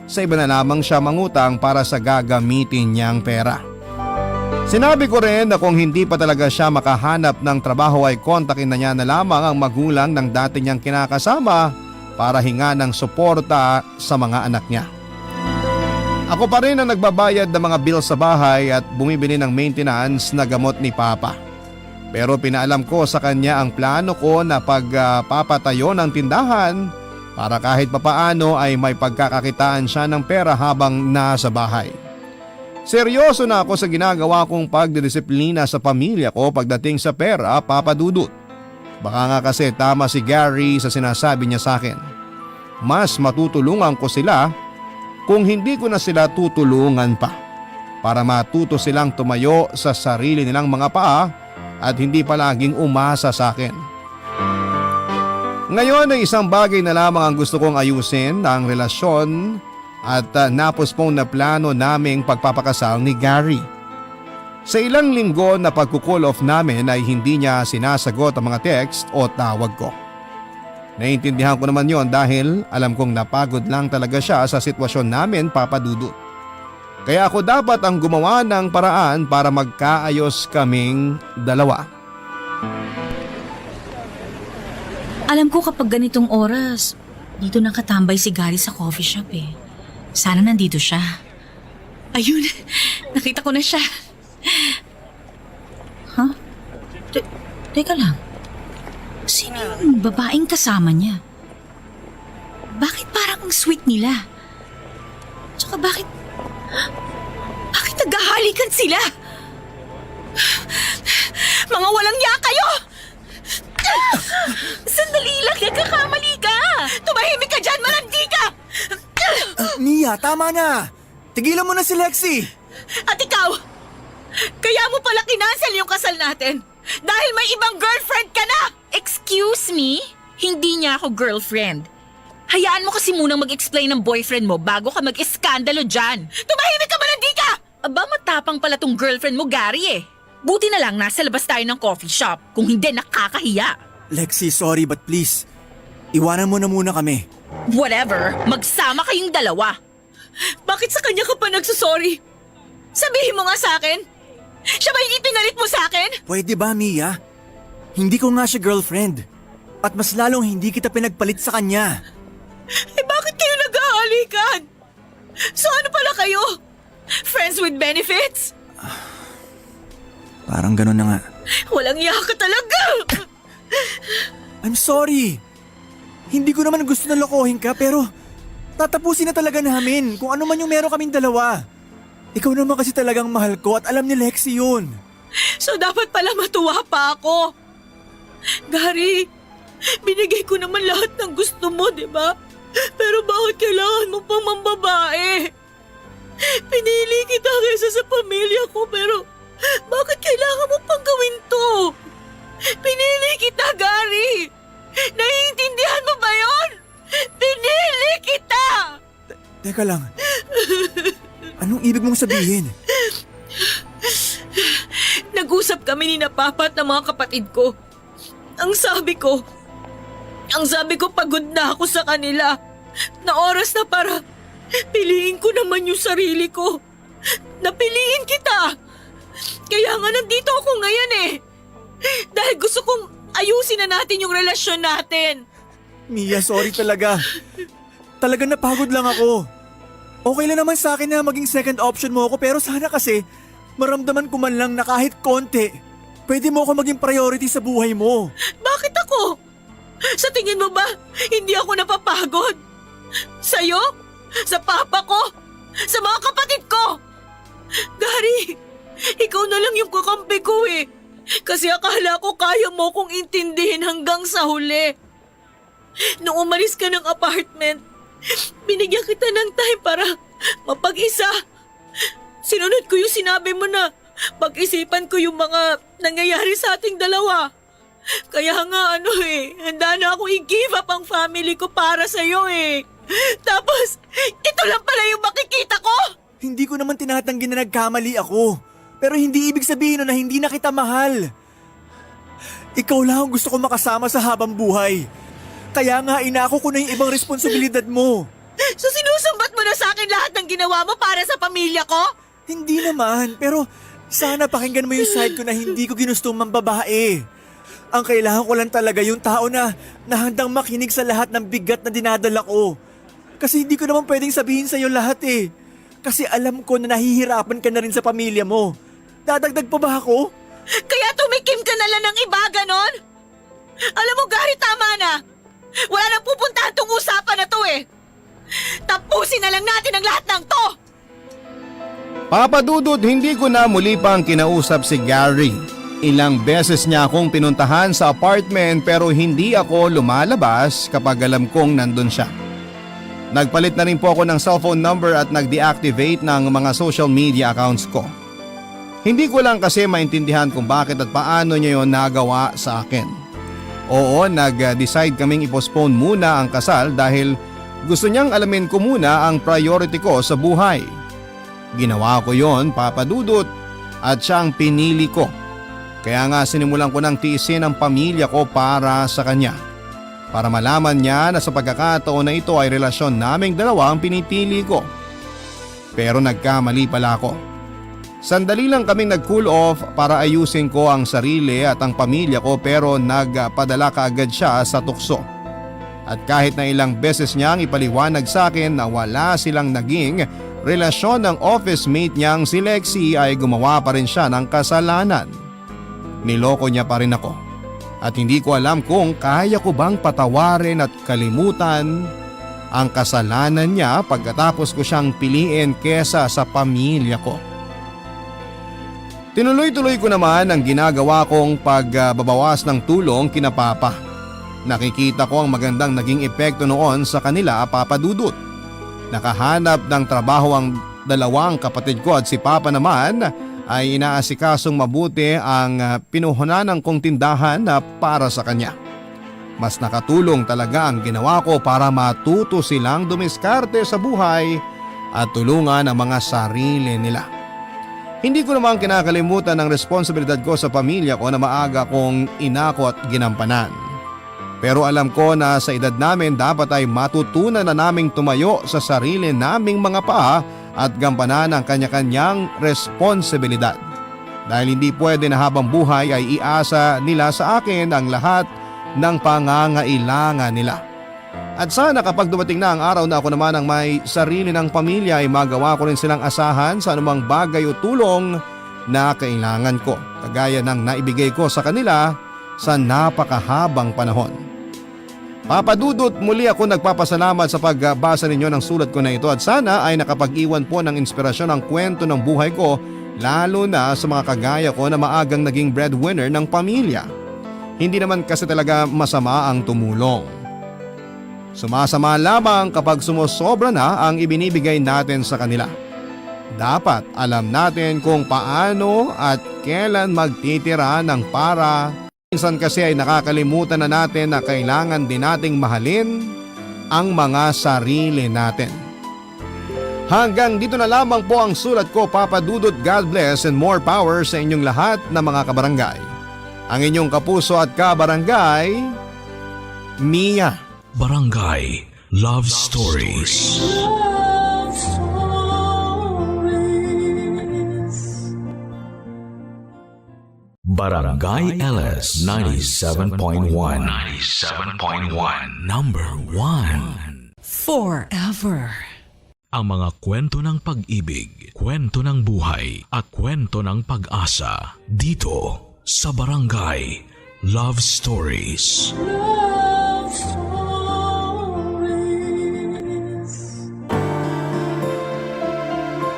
sa iba na lamang siya mangutang para sa gagamitin niyang pera. Sinabi ko rin na kung hindi pa talaga siya makahanap ng trabaho ay kontakin na niya na lamang ang magulang ng dati niyang kinakasama para hinga ng suporta sa mga anak niya. Ako pa rin ang nagbabayad ng mga bills sa bahay at bumibili ng maintenance na gamot ni Papa. Pero pinaalam ko sa kanya ang plano ko na pagpapatayo ng tindahan para kahit papaano ay may pagkakakitaan siya ng pera habang nasa bahay. Seryoso na ako sa ginagawa kong pagdidisiplina sa pamilya ko pagdating sa pera, Papa Dudut. Baka nga kasi tama si Gary sa sinasabi niya sa akin. Mas matutulungan ko sila kung hindi ko na sila tutulungan pa para matuto silang tumayo sa sarili nilang mga paa at hindi palaging umasa sa akin. Ngayon ay isang bagay na lamang ang gusto kong ayusin, ang relasyon at napospone na plano naming pagpapakasal ni Gary. Sa ilang linggo na pagko-call off namin ay hindi niya sinasagot ang mga text o tawag ko. Naiintindihan ko naman yon dahil alam kong napagod lang talaga siya sa sitwasyon namin, Papa Dudut. Kaya ako dapat ang gumawa ng paraan para magkaayos kaming dalawa. Alam ko kapag ganitong oras, dito nakatambay si Gary sa coffee shop eh. Sana nandito siya. Ayun, nakita ko na siya. Huh? Teka lang. Sino yung babaeng kasama niya? Bakit parang ang sweet nila? Tsaka bakit naghahalikan sila? Mga walang ya kayo! Sandali lang, nagkakamali ka! Tumahimik ka dyan, malandi ka! Mia, tama na! Tigilan mo na si Lexi! At ikaw, kaya mo pala kinansel yung kasal natin dahil may ibang girlfriend ka na! Excuse me? Hindi niya ako girlfriend. Hayaan mo kasi munang mag-explain ng boyfriend mo bago ka mag-eskandalo dyan. Tumahimik ka, malandi ka! Aba, matapang pala tong girlfriend mo, Gary eh. Buti na lang nasa labas tayo ng coffee shop. Kung hindi, nakakahiya. Lexi, sorry but please, iwanan mo na muna kami. Whatever, magsama kayong dalawa. Bakit sa kanya ka pa nagsusorry? Sabihin mo nga sa akin. Siya ba yung ipinalit mo sa akin? Pwede ba, Mia? Hindi ko nga siya girlfriend. At mas lalong hindi kita pinagpalit sa kanya. Eh bakit kayo nag-aalikan? So ano pala kayo? Friends with benefits? Parang ganun na nga. Walang iya ka talaga! I'm sorry. Hindi ko naman gusto na lokohin ka pero tatapusin na talaga namin kung ano man yung meron kaming dalawa. Ikaw naman kasi talagang mahal ko at alam ni Lexi yun. So dapat pala matuwa pa ako. Gary, binigay ko naman lahat ng gusto mo, di ba? Pero bakit kailangan mo pang mambabae? Pinili kita kaysa sa pamilya ko pero bakit kailangan mo pang gawin to? Pinili kita, Gary! Naiintindihan mo ba yun? Pinili kita! Teka lang. Anong ibig mong sabihin? Nag-usap kami ni na Papa at ng mga kapatid ko. Ang sabi ko pagod na ako sa kanila. Na oras na para piliin ko naman yung sarili ko. Napiliin kita. Kaya nga nandito ako ngayon eh. Dahil gusto kong ayusin na natin yung relasyon natin. Mia, sorry talaga. Talaga napagod lang ako. Okay lang naman sa akin na maging second option mo ako pero sana kasi maramdaman ko man lang na kahit konti, pwede mo ako maging priority sa buhay mo. Bakit ako? Sa tingin mo ba, hindi ako napapagod? Sa'yo? Sa papa ko? Sa mga kapatid ko? Gary, ikaw na lang yung kakampi ko eh. Kasi akala ko kaya mo kong intindihin hanggang sa huli. Nung umalis ka ng apartment, binigyan kita ng time para mapag-isa. Sinunod ko yung sinabi mo na pag-isipan ko yung mga nangyayari sa ating dalawa. Kaya nga handa na ako i-give up ang family ko para sa'yo eh. Tapos, ito lang pala yung makikita ko. Hindi ko naman tinatanggi na nagkamali ako. Pero hindi ibig sabihin na hindi na kita mahal. Ikaw lang ang gusto ko makasama sa habang buhay. Kaya nga inako ko na yung ibang responsibilidad mo. So sinusumbat mo na sa akin lahat ng ginawa mo para sa pamilya ko? Hindi naman, pero sana pakinggan mo yung side ko na hindi ko ginustong mambabae. Ang kailangan ko lang talaga yung tao na handang makinig sa lahat ng bigat na dinadala ko. Kasi hindi ko naman pwedeng sabihin sa'yo lahat eh. Kasi alam ko na nahihirapan ka na rin sa pamilya mo. Dadagdag pa ba ako? Kaya tumikim ka na lang ng iba, ganon? Alam mo, Gary, tama na. Wala nang pupuntahan tong usapan na to eh. Tapusin na lang natin ang lahat ng to. Papa Dudut, hindi ko na muli pang kinausap si Gary. Ilang beses niya akong pinuntahan sa apartment pero hindi ako lumalabas kapag alam kong nandun siya. Nagpalit na rin po ako ng cellphone number at nag-deactivate ng mga social media accounts ko. Hindi ko lang kasi maintindihan kung bakit at paano niya yon nagawa sa akin. Oo, nag-decide kaming i-postpone muna ang kasal dahil gusto niyang alamin ko muna ang priority ko sa buhay. Ginawa ko yon, Papa Dudut, at siya ang pinili ko. Kaya nga sinimulan ko ng tiisin ang pamilya ko para sa kanya. Para malaman niya na sa pagkakataon na ito ay relasyon naming dalawa ang pinipili ko. Pero nagkamali pala ako. Sandali lang kaming nag-cool off para ayusin ko ang sarili at ang pamilya ko pero nagpadala kaagad siya sa tukso. At kahit na ilang beses niyang ipaliwanag sa akin na wala silang naging relasyon ng office mate niyang si Lexi ay gumawa pa rin siya ng kasalanan. Niloko niya pa rin ako at hindi ko alam kung kaya ko bang patawarin at kalimutan ang kasalanan niya pagkatapos ko siyang piliin kesa sa pamilya ko. Tinuloy-tuloy ko naman ang ginagawa kong pagbabawas ng tulong kina Papa. Nakikita ko ang magandang naging epekto noon sa kanila, Papa Dudut. Nakahanap ng trabaho ang dalawang kapatid ko at si Papa naman ay inaasikasong mabuti ang pinuhunan kong tindahan para sa kanya. Mas nakatulong talaga ang ginawa ko para matuto silang dumiskarte sa buhay at tulungan ang mga sarili nila. Hindi ko naman kinakalimutan ang responsibilidad ko sa pamilya ko na maaga kong inako at ginampanan. Pero alam ko na sa edad namin dapat ay matutunan na naming tumayo sa sarili naming mga paa at gampanan ang kanya-kanyang responsibilidad. Dahil hindi pwede na habang buhay ay iasa nila sa akin ang lahat ng pangangailangan nila. At sana kapag dumating na ang araw na ako naman ang may sarili ng pamilya ay magawa ko rin silang asahan sa anumang bagay o tulong na kailangan ko. Kagaya ng naibigay ko sa kanila sa napakahabang panahon. Papa Dudut, muli ako nagpapasalamat sa pagbasa ninyo ng sulat ko na ito at sana ay nakapag-iwan po ng inspirasyon ang kwento ng buhay ko lalo na sa mga kagaya ko na maagang naging breadwinner ng pamilya. Hindi naman kasi talaga masama ang tumulong. Sumasama lamang kapag sumusobra na ang ibinibigay natin sa kanila. Dapat alam natin kung paano at kailan magtitira ng para. Minsan kasi ay nakakalimutan na natin na kailangan din nating mahalin ang mga sarili natin. Hanggang dito na lamang po ang sulat ko, Papa Dudut. God bless and more power sa inyong lahat na mga kabarangay. Ang inyong kapuso at kabarangay, Mia. Barangay Love Stories. Barangay LS 97.1 Number 1 Forever. Ang mga kwento ng pag-ibig, kwento ng buhay at kwento ng pag-asa dito sa Barangay Love Stories.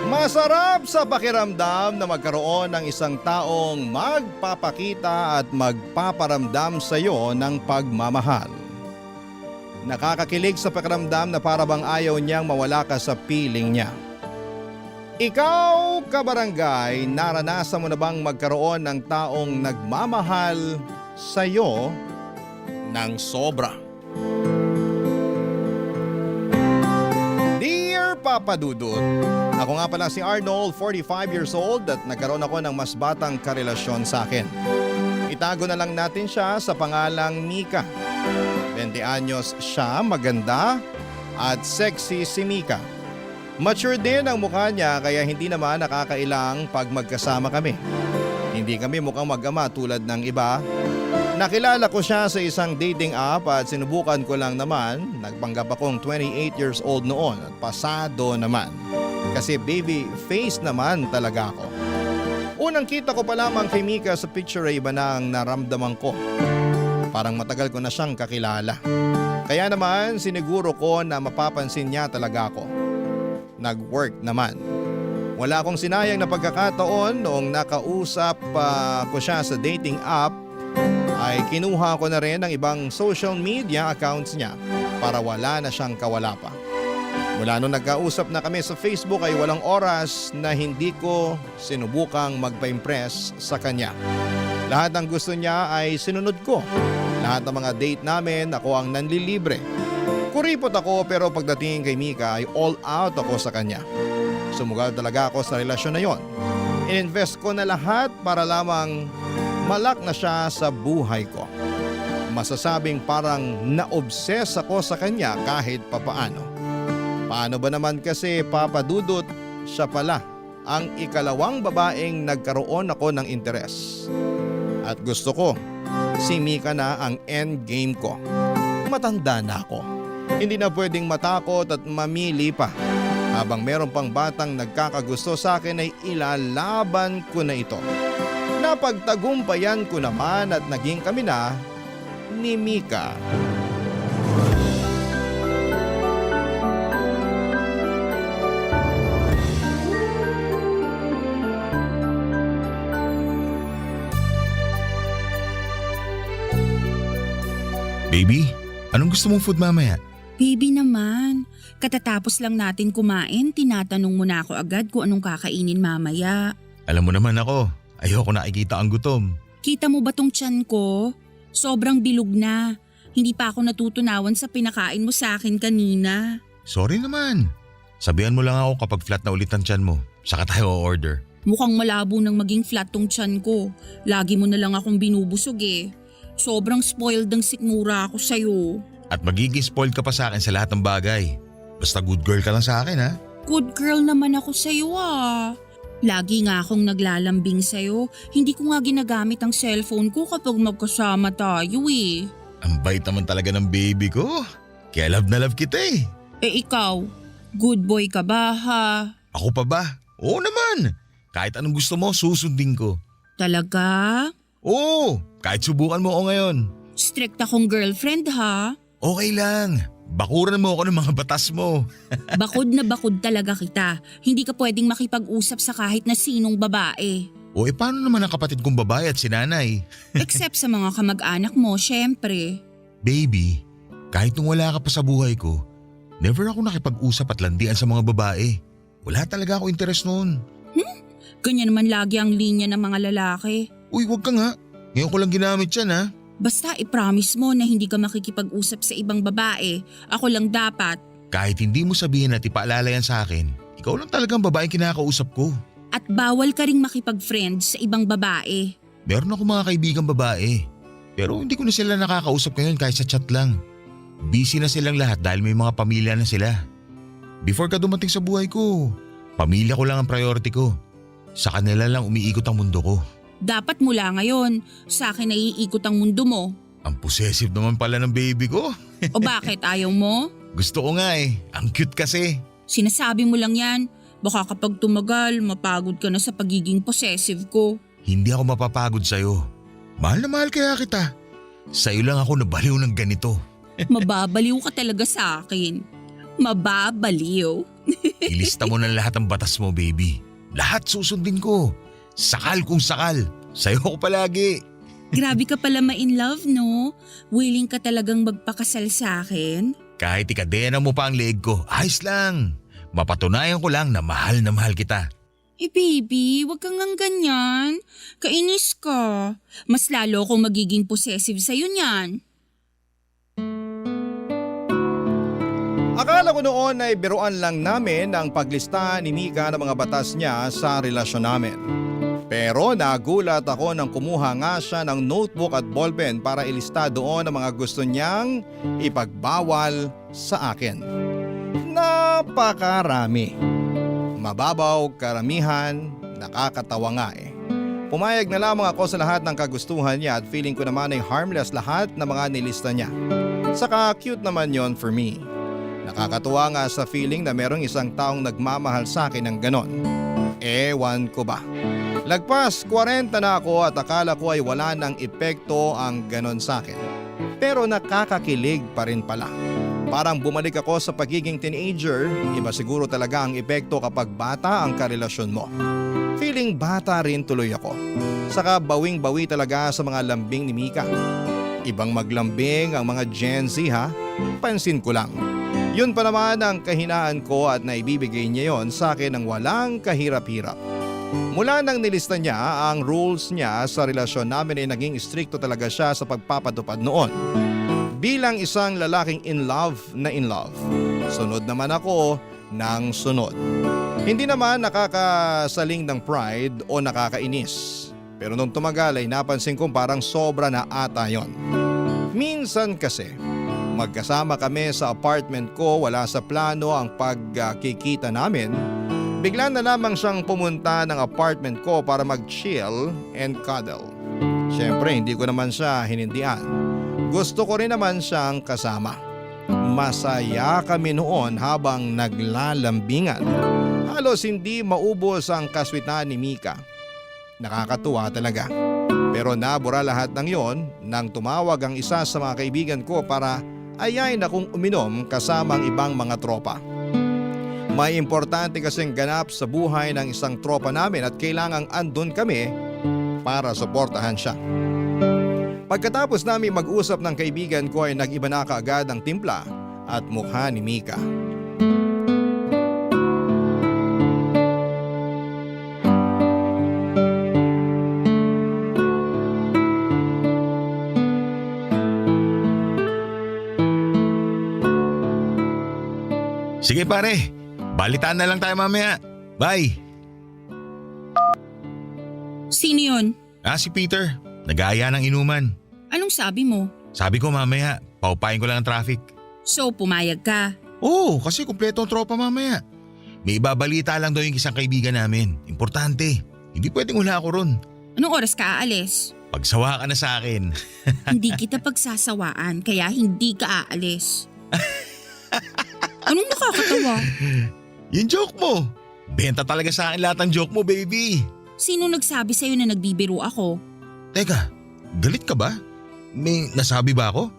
Masarap sa pakiramdam na magkaroon ng isang taong magpapakita at magpaparamdam sa iyo ng pagmamahal. Nakakakilig sa pakiramdam na parabang ayaw niyang mawala ka sa piling niya. Ikaw, kabarangay, naranasan mo na bang magkaroon ng taong nagmamahal sa iyo ng sobra? Dear Papa Dudut, ako nga pala si Arnold, 45 years old at nagkaroon ako ng mas batang karelasyon sa akin. Itago na lang natin siya sa pangalang Mika. 20 anyos siya, maganda at sexy si Mika. Mature din ang mukha niya kaya hindi naman nakakailang pag magkasama kami. Hindi kami mukhang mag-ama tulad ng iba. Nakilala ko siya sa isang dating app at sinubukan ko lang naman. Nagpanggap akong 28 years old noon at pasado naman. Kasi baby face naman talaga ako. Unang kita ko pa lamang kay Mika sa picture ay iba na ang naramdaman ko. Parang matagal ko na siyang kakilala. Kaya naman siniguro ko na mapapansin niya talaga ako. Nag-work naman. Wala akong sinayang na pagkakataon noong nakausap ko siya sa dating app ay kinuha ko na rin ang ibang social media accounts niya para wala na siyang kawala pa. Mula nung nagkausap na kami sa Facebook ay walang oras na hindi ko sinubukang magpa-impress sa kanya. Lahat ng gusto niya ay sinunod ko. Lahat ng mga date namin ako ang nanlilibre. Kuripot ako pero pagdating kay Mika ay all out ako sa kanya. Sumugal talaga ako sa relasyon na yon. Ininvest ko na lahat para lamang malak na siya sa buhay ko. Masasabing parang na-obsess ako sa kanya kahit papaano. Paano ba naman kasi, Papa Dudut, siya pala ang ikalawang babaeng nagkaroon ako ng interes. At gusto ko, si Mika na ang endgame ko. Matanda na ako. Hindi na pwedeng matakot at mamili pa. Habang meron pang batang nagkakagusto sa akin ay ilalaban ko na ito. Napagtagumpayan ko naman at naging kami na ni Mika. Baby, anong gusto mong food mamaya? Baby naman, katatapos lang natin kumain, tinatanong mo na ako agad kung anong kakainin mamaya. Alam mo naman ako, ayoko nakikita ang gutom. Kita mo ba tong tiyan ko? Sobrang bilog na. Hindi pa ako natutunawan sa pinakain mo sa akin kanina. Sorry naman. Sabihan mo lang ako kapag flat na ulit ang tiyan mo. Saka tayo order. Mukhang malabo nang maging flat tong tiyan ko. Lagi mo na lang akong binubusog eh. Sobrang spoiled ng sikmura ako sa'yo. At magiging spoiled ka pa sa akin sa lahat ng bagay. Basta good girl ka lang sa akin ha. Good girl naman ako sa'yo ah. Lagi nga akong naglalambing sa'yo. Hindi ko nga ginagamit ang cellphone ko kapag magkasama tayo eh. Ang bait naman talaga ng baby ko. Kaya love na love kita eh. Eh ikaw, good boy ka ba ha? Ako pa ba? Oo naman. Kahit anong gusto mo, susundin ko. Talaga? Oo, kahit subukan mo ako ngayon. Strict akong girlfriend ha? Okay lang. Bakuran mo ako ng mga batas mo. Bakod na bakod talaga kita. Hindi ka pwedeng makipag-usap sa kahit na sinong babae. O paano naman ang kapatid kong babae at si nanay? Except sa mga kamag-anak mo, syempre. Baby, kahit nung wala ka pa sa buhay ko, never ako nakipag-usap at landian sa mga babae. Wala talaga ako interes noon. Ganyan naman lagi ang linya ng mga lalaki. Uy, wag ka nga. Ngayon ko lang ginamit yan ha. Basta i-promise mo na hindi ka makikipag-usap sa ibang babae. Ako lang dapat. Kahit hindi mo sabihin at ipaalala yan sa akin, ikaw lang talagang babaeng kinakausap ko. At bawal ka ring makipag-friend sa ibang babae. Meron ako mga kaibigang babae. Pero hindi ko na sila nakakausap ngayon kahit sa chat lang. Busy na silang lahat dahil may mga pamilya na sila. Before ka dumating sa buhay ko, pamilya ko lang ang priority ko. Sa kanila lang umiikot ang mundo ko. Dapat mula ngayon, sa akin naiikot ang mundo mo. Ang possessive naman pala ng baby ko. O bakit ayaw mo? Gusto ko nga eh. Ang cute kasi. Sinasabi mo lang yan. Baka kapag tumagal, mapagod ka na sa pagiging possessive ko. Hindi ako mapapagod sa'yo. Mahal na mahal kaya kita. Sa'yo lang ako nabaliw ng ganito. Mababaliw ka talaga sa akin. Mababaliw. Ilista mo na lahat ng batas mo, baby. Lahat susundin ko. Sakal kung sakal. Sa'yo ko palagi. Grabe ka pala ma-in love, no? Willing ka talagang magpakasal sa akin? Kahit ikadena mo pa ang leeg ko, ayos lang. Mapatunayan ko lang na mahal kita. Eh baby, wag kang ngang ganyan. Kainis ka. Mas lalo akong magiging possessive sa'yo niyan. Akala ko noon ay biruan lang namin ang paglista ni Mika ng mga batas niya sa relasyon namin. Pero nagulat ako nang kumuha nga siya ng notebook at ballpen para ilista doon ang mga gusto niyang ipagbawal sa akin. Napakarami. Mababaw, karamihan, nakakatawa nga eh. Pumayag na lamang ako sa lahat ng kagustuhan niya at feeling ko naman ay harmless lahat ng mga nilista niya. Saka cute naman yon for me. Nakakatuwa nga sa feeling na merong isang taong nagmamahal sa akin ng ganon. Ewan ko ba. Lagpas 40 na ako at akala ko ay wala ng epekto ang ganon sa akin. Pero nakakakilig pa rin pala. Parang bumalik ako sa pagiging teenager, iba siguro talaga ang epekto kapag bata ang karelasyon mo. Feeling bata rin tuloy ako. Saka bawing-bawi talaga sa mga lambing ni Mika. Ibang maglambing ang mga Gen Z ha, pansin ko lang. Yun pa naman ang kahinaan ko at naibibigay niya yon sa akin ng walang kahirap-hirap. Mula nang nilista niya ang rules niya sa relasyon namin ay naging stricto talaga siya sa pagpapatupad noon. Bilang isang lalaking in love na in love, sunod naman ako ng sunod. Hindi naman nakakasaling ng pride o nakakainis. Pero nung tumagal ay napansin kong parang sobra na ata yon. Minsan kasi, magkasama kami sa apartment ko, wala sa plano ang pagkikita namin. Bigla na lamang siyang pumunta ng apartment ko para mag-chill and cuddle. Siyempre hindi ko naman siya hinindihan. Gusto ko rin naman siyang kasama. Masaya kami noon habang naglalambingan. Halos hindi maubos ang kaswitan ni Mika. Nakakatuwa talaga. Pero nabura lahat ng yon nang tumawag ang isa sa mga kaibigan ko para ayayin akong uminom kasama ang ibang mga tropa. May importante kasing ganap sa buhay ng isang tropa namin at kailangang andun kami para suportahan siya. Pagkatapos namin mag-usap ng kaibigan ko ay nag-iba na kaagad ang timpla at mukha ni Mika. Sige pare, balitaan na lang tayo mamaya. Bye! Sino yun? Si Peter. Nag-aaya ng inuman. Anong sabi mo? Sabi ko mamaya, paupayin ko lang ang traffic. So, pumayag ka. Oo, kasi kumpleto ang tropa mamaya. May ibabalita lang daw yung isang kaibigan namin. Importante. Hindi pwedeng wala ako ron. Anong oras ka aalis? Pagsawa ka na sa akin. Hindi kita pagsasawaan kaya hindi ka aalis. Anong nakakatawa? Yung joke mo. Benta talaga sa akin lahat ng joke mo, baby. Sino nagsabi sa'yo na nagbibiro ako? Teka, galit ka ba? May nasabi ba ako?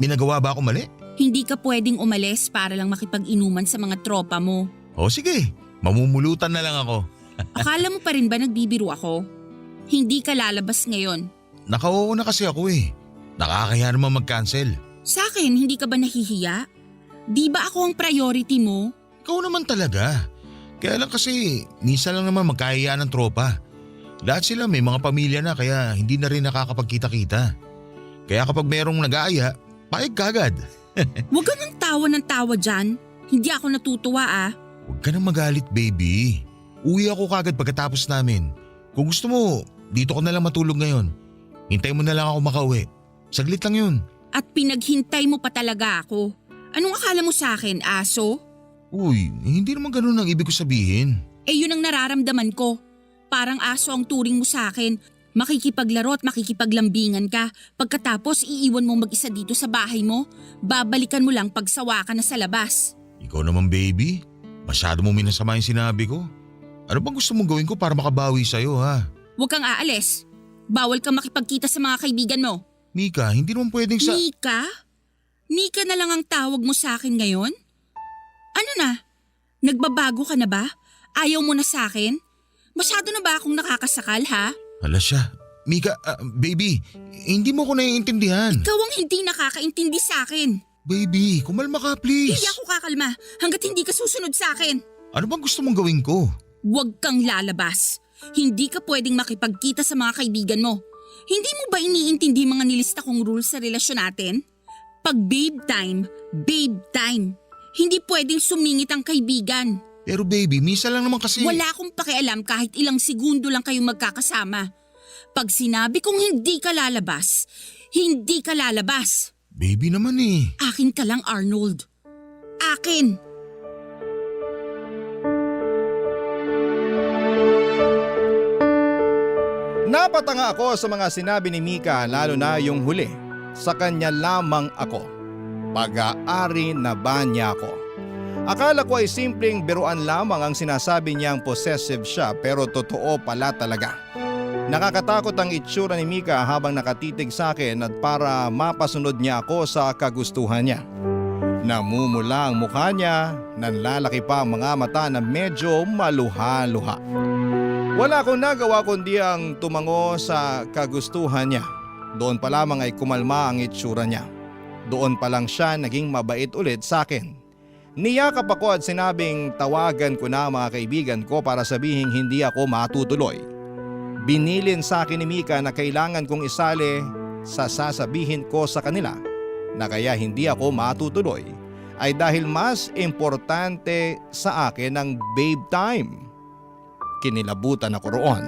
May nagawa ba ako mali? Hindi ka pwedeng umalis para lang makipag-inuman sa mga tropa mo. O sige, mamumulutan na lang ako. Akala mo pa rin ba nagbibiro ako? Hindi ka lalabas ngayon. Nakauo na kasi ako eh. Nakakaya naman mag-cancel. Sa akin, hindi ka ba nahihiya? Di ba ako ang priority mo? Ikaw naman talaga. Kaya lang kasi, minsan lang naman magkahiya ng tropa. Lahat sila may mga pamilya na kaya hindi na rin nakakapagkita-kita. Kaya kapag merong nag-aaya, payag kagad. Huwag ka ng tawa dyan. Hindi ako natutuwa ah. Huwag ka nang magalit, baby. Uwi ako kagad pagkatapos namin. Kung gusto mo, dito ko na lang matulog ngayon. Hintay mo na lang ako makauwi. Saglit lang yun. At pinaghintay mo pa talaga ako. Anong akala mo sa akin, aso? Uy, hindi naman ganun ang ibig ko sabihin. Eh yun ang nararamdaman ko. Parang aso ang turing mo sa akin. Makikipaglaro at makikipaglambingan ka. Pagkatapos iiwan mo mag-isa dito sa bahay mo. Babalikan mo lang pag sawa ka na sa labas. Ikaw naman, baby. Masyado mo minasama yung sinabi ko. Ano bang gusto mong gawin ko para makabawi sa'yo, ha? Huwag kang aalis. Bawal kang makipagkita sa mga kaibigan mo. Mika, hindi naman pwedeng sa… Nika? Nika na lang ang tawag mo sa akin ngayon? Ano na? Nagbabago ka na ba? Ayaw mo na sa akin? Masyado na ba akong nakakasakal ha? Hala siya. Mika, baby, hindi mo ko naiintindihan. Ikaw ang hindi nakakaintindi sa akin. Baby, kumalma ka please. Hindi ako kakalma hanggat hindi ka susunod sa akin. Ano bang gusto mong gawin ko? Huwag kang lalabas. Hindi ka pwedeng makipagkita sa mga kaibigan mo. Hindi mo ba iniintindi mga nilista kong rules sa relasyon natin? Pag babe time. Hindi pwedeng sumingit ang kaibigan. Pero baby, misa lang naman kasi… Wala akong pakialam kahit ilang segundo lang kayong magkakasama. Pag sinabi kong hindi ka lalabas, hindi ka lalabas. Baby naman eh. Akin ka lang, Arnold. Akin. Napatanga ako sa mga sinabi ni Mika, lalo na yung huli. Sa kanya lamang ako. Pag-aari na ba niya ako? Akala ko ay simpleng biruan lamang ang sinasabi niyang possessive siya, pero totoo pala talaga. Nakakatakot ang itsura ni Mika habang nakatitig sa akin at para mapasunod niya ako sa kagustuhan niya. Namumula ang mukha niya, nanlalaki pa ang mga mata na medyo maluha-luha. Wala akong nagawa kundi ang tumango sa kagustuhan niya. Doon pa lamang ay kumalma ang itsura niya. Doon pa lang siya naging mabait ulit sa akin. Niyakap ako at sinabing tawagan ko na ang mga kaibigan ko para sabihing hindi ako matutuloy. Binilin sa akin ni Mika na kailangan kong isali sa sasabihin ko sa kanila na kaya hindi ako matutuloy ay dahil mas importante sa akin ang babe time. Kinilabutan ako roon.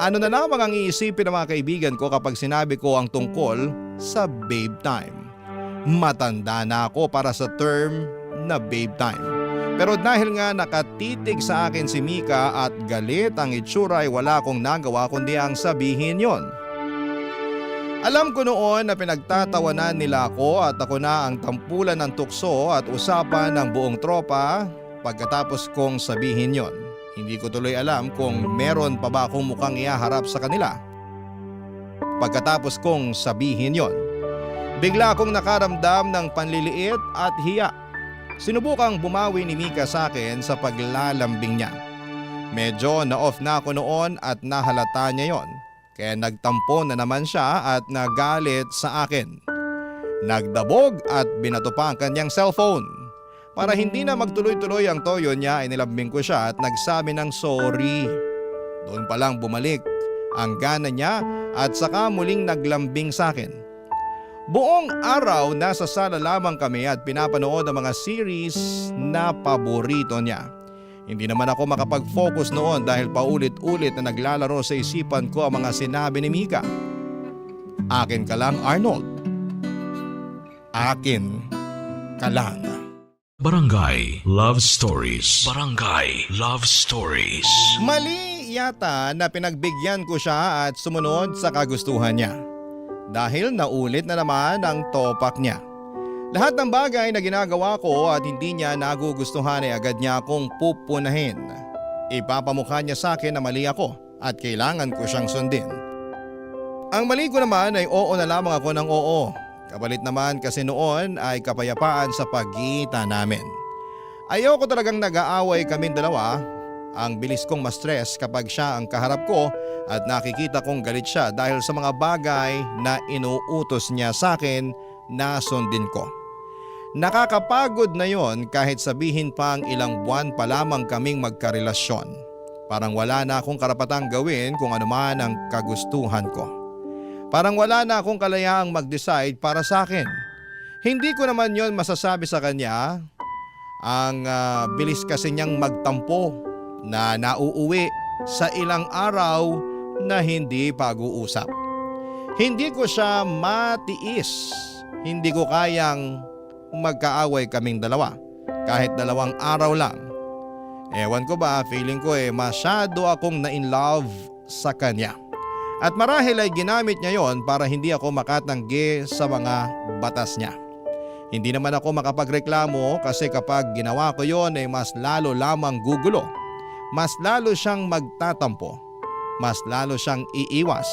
Ano na lamang ang iisipin ng mga kaibigan ko kapag sinabi ko ang tungkol sa babe time? Matanda na ako para sa term na babe time. Pero dahil nga nakatitig sa akin si Mika at galit ang itsura ay wala akong nagawa kundi ang sabihin yon. Alam ko noon na pinagtatawanan nila ako at ako na ang tampulan ng tukso at usapan ng buong tropa pagkatapos kong sabihin yon. Hindi ko tuloy alam kung meron pa ba akong mukhang ihaharap sa kanila pagkatapos kong sabihin yon. Bigla akong nakaramdam ng panliliit at hiya. Sinubukang bumawi ni Mika sa akin sa paglalambing niya. Medyo na-off na ako noon at nahalata niya yon. Kaya nagtampo na naman siya at nagalit sa akin. Nagdabog at binato pa ang kanyang cellphone. Para hindi na magtuloy-tuloy ang toyo niya ay nilambing ko siya at nagsabi ng sorry. Doon pa lang bumalik ang gana niya at saka muling naglambing sa akin. Buong araw nasa sala lamang kami at pinapanood ang mga series na paborito niya. Hindi naman ako makapag-focus noon dahil paulit-ulit na naglalaro sa isipan ko ang mga sinabi ni Mika. Akin ka lang, Arnold. Akin ka lang. Barangay Love Stories. Barangay Love Stories. Mali yata na pinagbigyan ko siya at sumunod sa kagustuhan niya. Dahil naulit na naman ang topak niya. Lahat ng bagay na ginagawa ko at hindi niya nagugustuhan ay agad niya akong pupunahin. Ipapamukha niya sa akin na mali ako at kailangan ko siyang sundin. Ang mali ko naman ay oo na lamang ako ng oo. Kapalit naman kasi noon ay kapayapaan sa pagitan namin. Ayoko talagang nag-aaway kaming dalawa. Ang bilis kong ma-stress kapag siya ang kaharap ko at nakikita kong galit siya dahil sa mga bagay na inuutos niya sa akin na sundin ko. Nakakapagod na yon kahit sabihin pang ilang buwan pa lamang kaming magkarelasyon. Parang wala na akong karapatang gawin kung ano man ang kagustuhan ko. Parang wala na akong kalayaang mag-decide para sa akin. Hindi ko naman yon masasabi sa kanya. Ang bilis kasi niyang magtampo na nauuwi sa ilang araw na hindi pag-uusap. Hindi ko siya matiis. Hindi ko kayang magkaaway kaming dalawa kahit 2 araw lang. Ewan ko ba, feeling ko masyado akong na-in-love sa kanya. At marahil ay ginamit niya yon para hindi ako makatanggi sa mga batas niya. Hindi naman ako makapagreklamo kasi kapag ginawa ko yon ay mas lalo lamang gugulo. Mas lalo siyang magtatampo. Mas lalo siyang iiwas.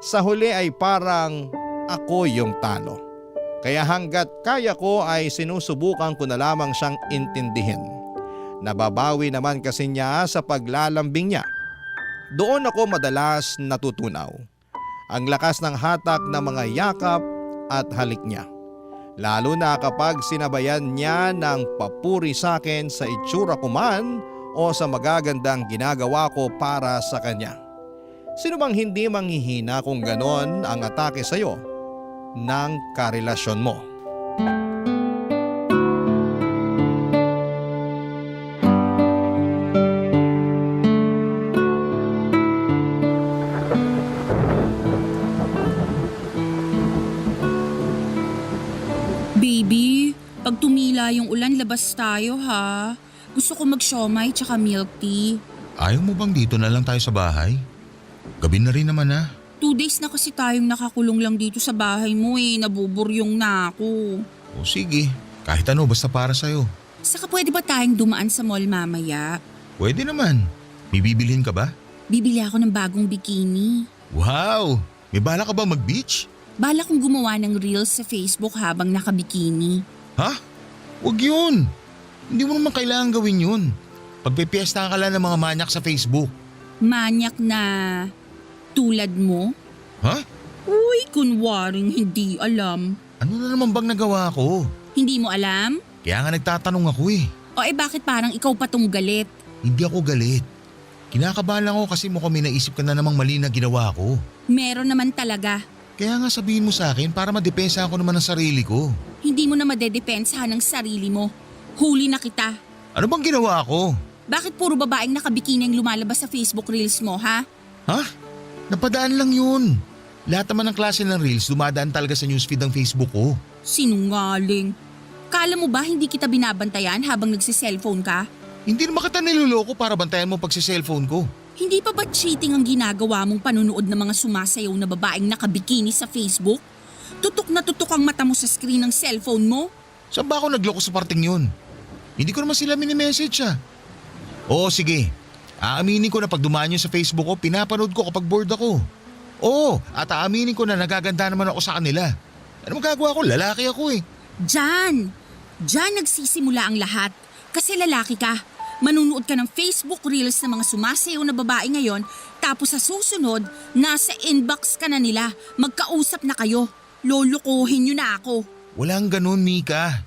Sa huli ay parang ako yung talo. Kaya hanggat kaya ko ay sinusubukan ko na lamang siyang intindihin. Nababawi naman kasi niya sa paglalambing niya. Doon ako madalas natutunaw. Ang lakas ng hatak ng mga yakap at halik niya. Lalo na kapag sinabayan niya ng papuri sa akin sa itsura ko man o sa magagandang ginagawa ko para sa kanya. Sino bang hindi manghihina kung ganon ang atake sa iyo ng karelasyon mo? Baby, pag tumila yung ulan, labas tayo ha. Gusto ko mag-siomai tsaka milk tea. Ayaw mo bang dito na lang tayo sa bahay? Gabi na rin naman 2 days na kasi tayong nakakulong lang dito sa bahay mo nabuburyong na ako. O sige, kahit ano basta para sa'yo. Saka pwede ba tayong dumaan sa mall mamaya? Pwede naman. May bibilhin ka ba? Bibili ako ng bagong bikini. Wow! May bala ka ba mag-beach? Bala kong gumawa ng reels sa Facebook habang nakabikini. Ha? Huwag yun! Hindi mo naman kailangan gawin yun. Pagpipiesta ka lang ng mga manyak sa Facebook. Manyak na tulad mo? Ha? Uy, kunwaring hindi alam. Ano na naman bang nagawa ko? Hindi mo alam? Kaya nga nagtatanong ako O bakit parang ikaw pa tong galit? Hindi ako galit. Kinakabahan lang ako kasi mukhang may naisip ka na namang mali na ginawa ko. Meron naman talaga. Kaya nga sabihin mo sa akin para madepensa ako naman ng sarili ko. Hindi mo na madedepensahan ng sarili mo. Huli na kita. Ano bang ginawa ko? Bakit puro babaeng nakabikini ang lumalabas sa Facebook reels mo, ha? Ha? Napadaan lang yun. Lahat naman ng klase ng reels dumadaan talaga sa newsfeed ng Facebook ko. Sinungaling. Kala mo ba hindi kita binabantayan habang nagsiselfone ka? Hindi naman kita niloloko para bantayan mo pagsi-cellphone ko. Hindi pa ba cheating ang ginagawa mong panunood ng mga sumasayaw na babaeng nakabikini sa Facebook? Tutok na tutok ang mata mo sa screen ng cellphone mo? Saan ba ako nagloko sa parting yun? Hindi ko naman sila mini-message Oo sige, aaminin ko na pag dumaan yun sa Facebook ko, pinapanood ko kapag bored ako. Oo, at aaminin ko na nagaganda naman ako sa kanila. Ano magagawa ko? Lalaki ako Diyan nagsisimula ang lahat. Kasi lalaki ka. Manunood ka ng Facebook reels ng mga sumasayaw na babae ngayon, tapos sa susunod, nasa inbox ka na nila. Magkausap na kayo. Lolokohin nyo na ako. Walang ganun, Mika.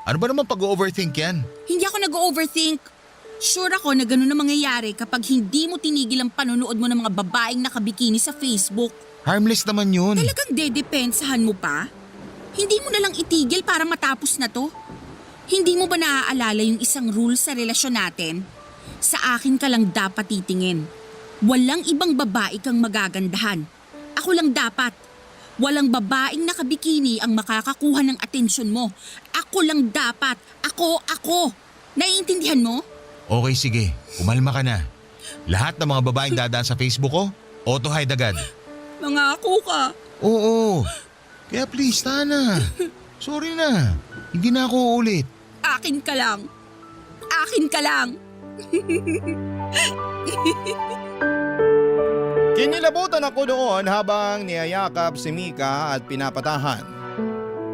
Ano ba naman pag-overthink yan? Hindi ako nag-overthink. Sure ako na ganun ang mangyayari kapag hindi mo tinigil ang panonood mo ng mga babaeng nakabikini sa Facebook. Harmless naman yun. Talagang dedepensahan mo pa? Hindi mo na lang itigil para matapos na to? Hindi mo ba naaalala yung isang rule sa relasyon natin? Sa akin ka lang dapat titingin. Walang ibang babae kang magagandahan. Ako lang dapat. Walang babaeng nakabikini ang makakakuha ng atensyon mo. Ako lang dapat. Ako. Naiintindihan mo? Okay, sige. Kumalma ka na. Lahat ng mga babaeng dadaan sa Facebook ko, auto-hide agad. Mangako ka. Oo. Kaya please, Tana. Sorry na. Hindi na ako uulit. Akin ka lang. Akin ka lang. Kinilabutan ako noon habang niyayakap si Mika at pinapatahan.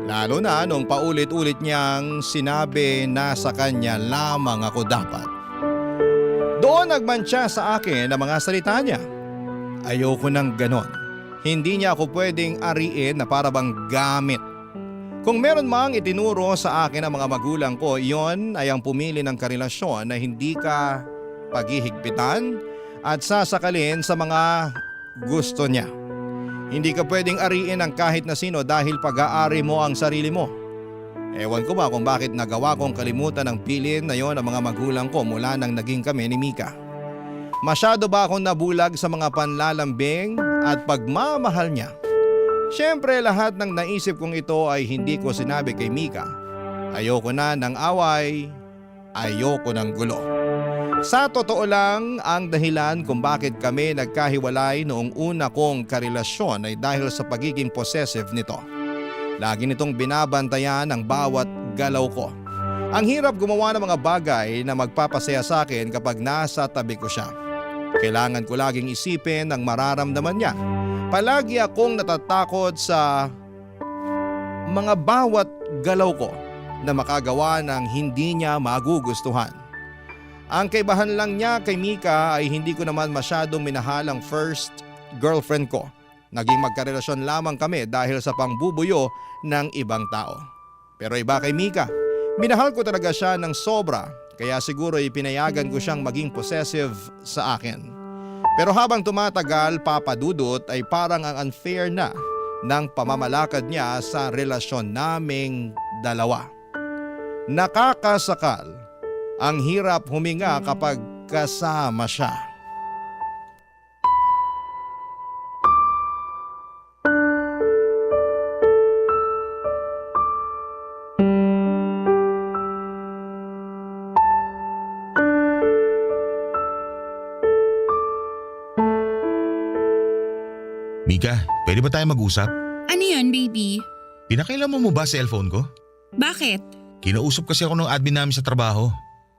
Lalo na nung paulit-ulit niyang sinabi na sa kanya lamang ako dapat. Doon nagmantsa sa akin ang mga salita niya. Ayoko nang ganon. Hindi niya ako pwedeng ariin na parabang gamit. Kung meron mang itinuro sa akin ang mga magulang ko, iyon ay ang pumili ng karelasyon na hindi ka paghihigpitan at sasakalin sa mga gusto niya. Hindi ka pwedeng ariin ang kahit na sino dahil pag-aari mo ang sarili mo. Ewan ko ba kung bakit nagawa kong kalimutan ang pilin na yon ng mga magulang ko mula nang naging kami ni Mika. Masyado ba akong nabulag sa mga panlalambing at pagmamahal niya? Siyempre lahat ng naisip kong ito ay hindi ko sinabi kay Mika. Ayoko na ng away, ayoko ng gulo. Sa totoo lang, ang dahilan kung bakit kami nagkahiwalay noong una kong karelasyon ay dahil sa pagiging possessive nito. Lagi nitong binabantayan ang bawat galaw ko. Ang hirap gumawa ng mga bagay na magpapasaya sa akin kapag nasa tabi ko siya. Kailangan ko laging isipin ang mararamdaman niya. Palagi akong natatakot sa mga bawat galaw ko na makagawa ng hindi niya magugustuhan. Ang kaibahan lang niya kay Mika ay hindi ko naman masyadong minahal ang first girlfriend ko. Naging magkarelasyon lamang kami dahil sa pangbubuyo ng ibang tao. Pero iba kay Mika, minahal ko talaga siya ng sobra kaya siguro ipinayagan ko siyang maging possessive sa akin. Pero habang tumatagal, Papa Dudut, ay parang ang unfair na ng pamamalakad niya sa relasyon naming dalawa. Nakakasakal. Ang hirap huminga kapag kasama siya. Mika, pwede ba tayo mag-usap? Ano yan, baby? Pinakailaman mo ba cellphone ko? Bakit? Kinausap kasi ako ng admin namin sa trabaho.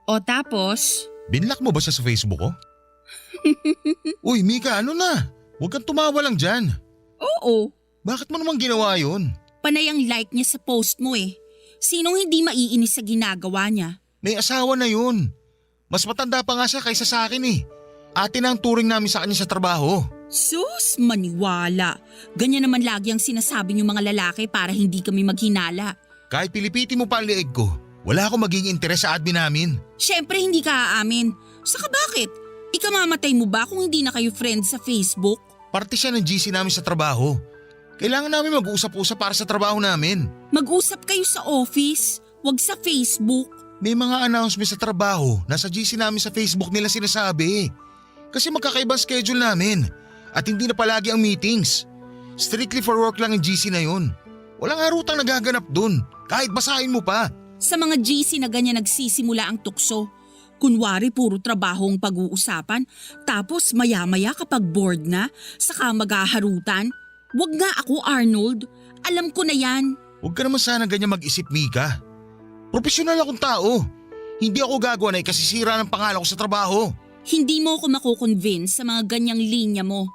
O tapos? Binlock mo ba siya sa Facebook ko? Uy, Mika, ano na? Huwag kang tumawa lang dyan. Oo. Bakit mo naman ginawa yun? Panay ang like niya sa post mo eh. Sinong hindi maiinis sa ginagawa niya? May asawa na yun. Mas matanda pa nga siya kaysa sa akin eh. Ate na ang turing namin sa kanya sa trabaho. Sus, maniwala. Ganyan naman lagi ang sinasabi niyo mga lalaki para hindi kami maghinala. Kahit pilipiti mo pa ang leeg ko, wala akong magiging interes sa admin namin. Siyempre hindi ka aamin. Saka bakit? Ikamamatay mo ba kung hindi na kayo friends sa Facebook? Parte siya ng GC namin sa trabaho. Kailangan namin mag-usap-usap para sa trabaho namin. Mag-usap kayo sa office, wag sa Facebook. May mga announcement sa trabaho na sa GC namin sa Facebook nila sinasabi. Kasi magkakaibang schedule namin at hindi na palagi ang meetings. Strictly for work lang ang GC na yun. Walang harutang nagaganap dun, kahit basahin mo pa. Sa mga GC na ganyan nagsisimula ang tukso. Kunwari puro trabaho ang pag-uusapan, tapos maya-maya kapag bored na, saka maghaharutan. Wag nga ako, Arnold. Alam ko na yan. Huwag ka naman sana ganyan mag-isip, Mika. Profesional akong tao. Hindi ako gagawa na ikasisira ng pangalan ko sa trabaho. Hindi mo ako makukonvince sa mga ganyang linya mo.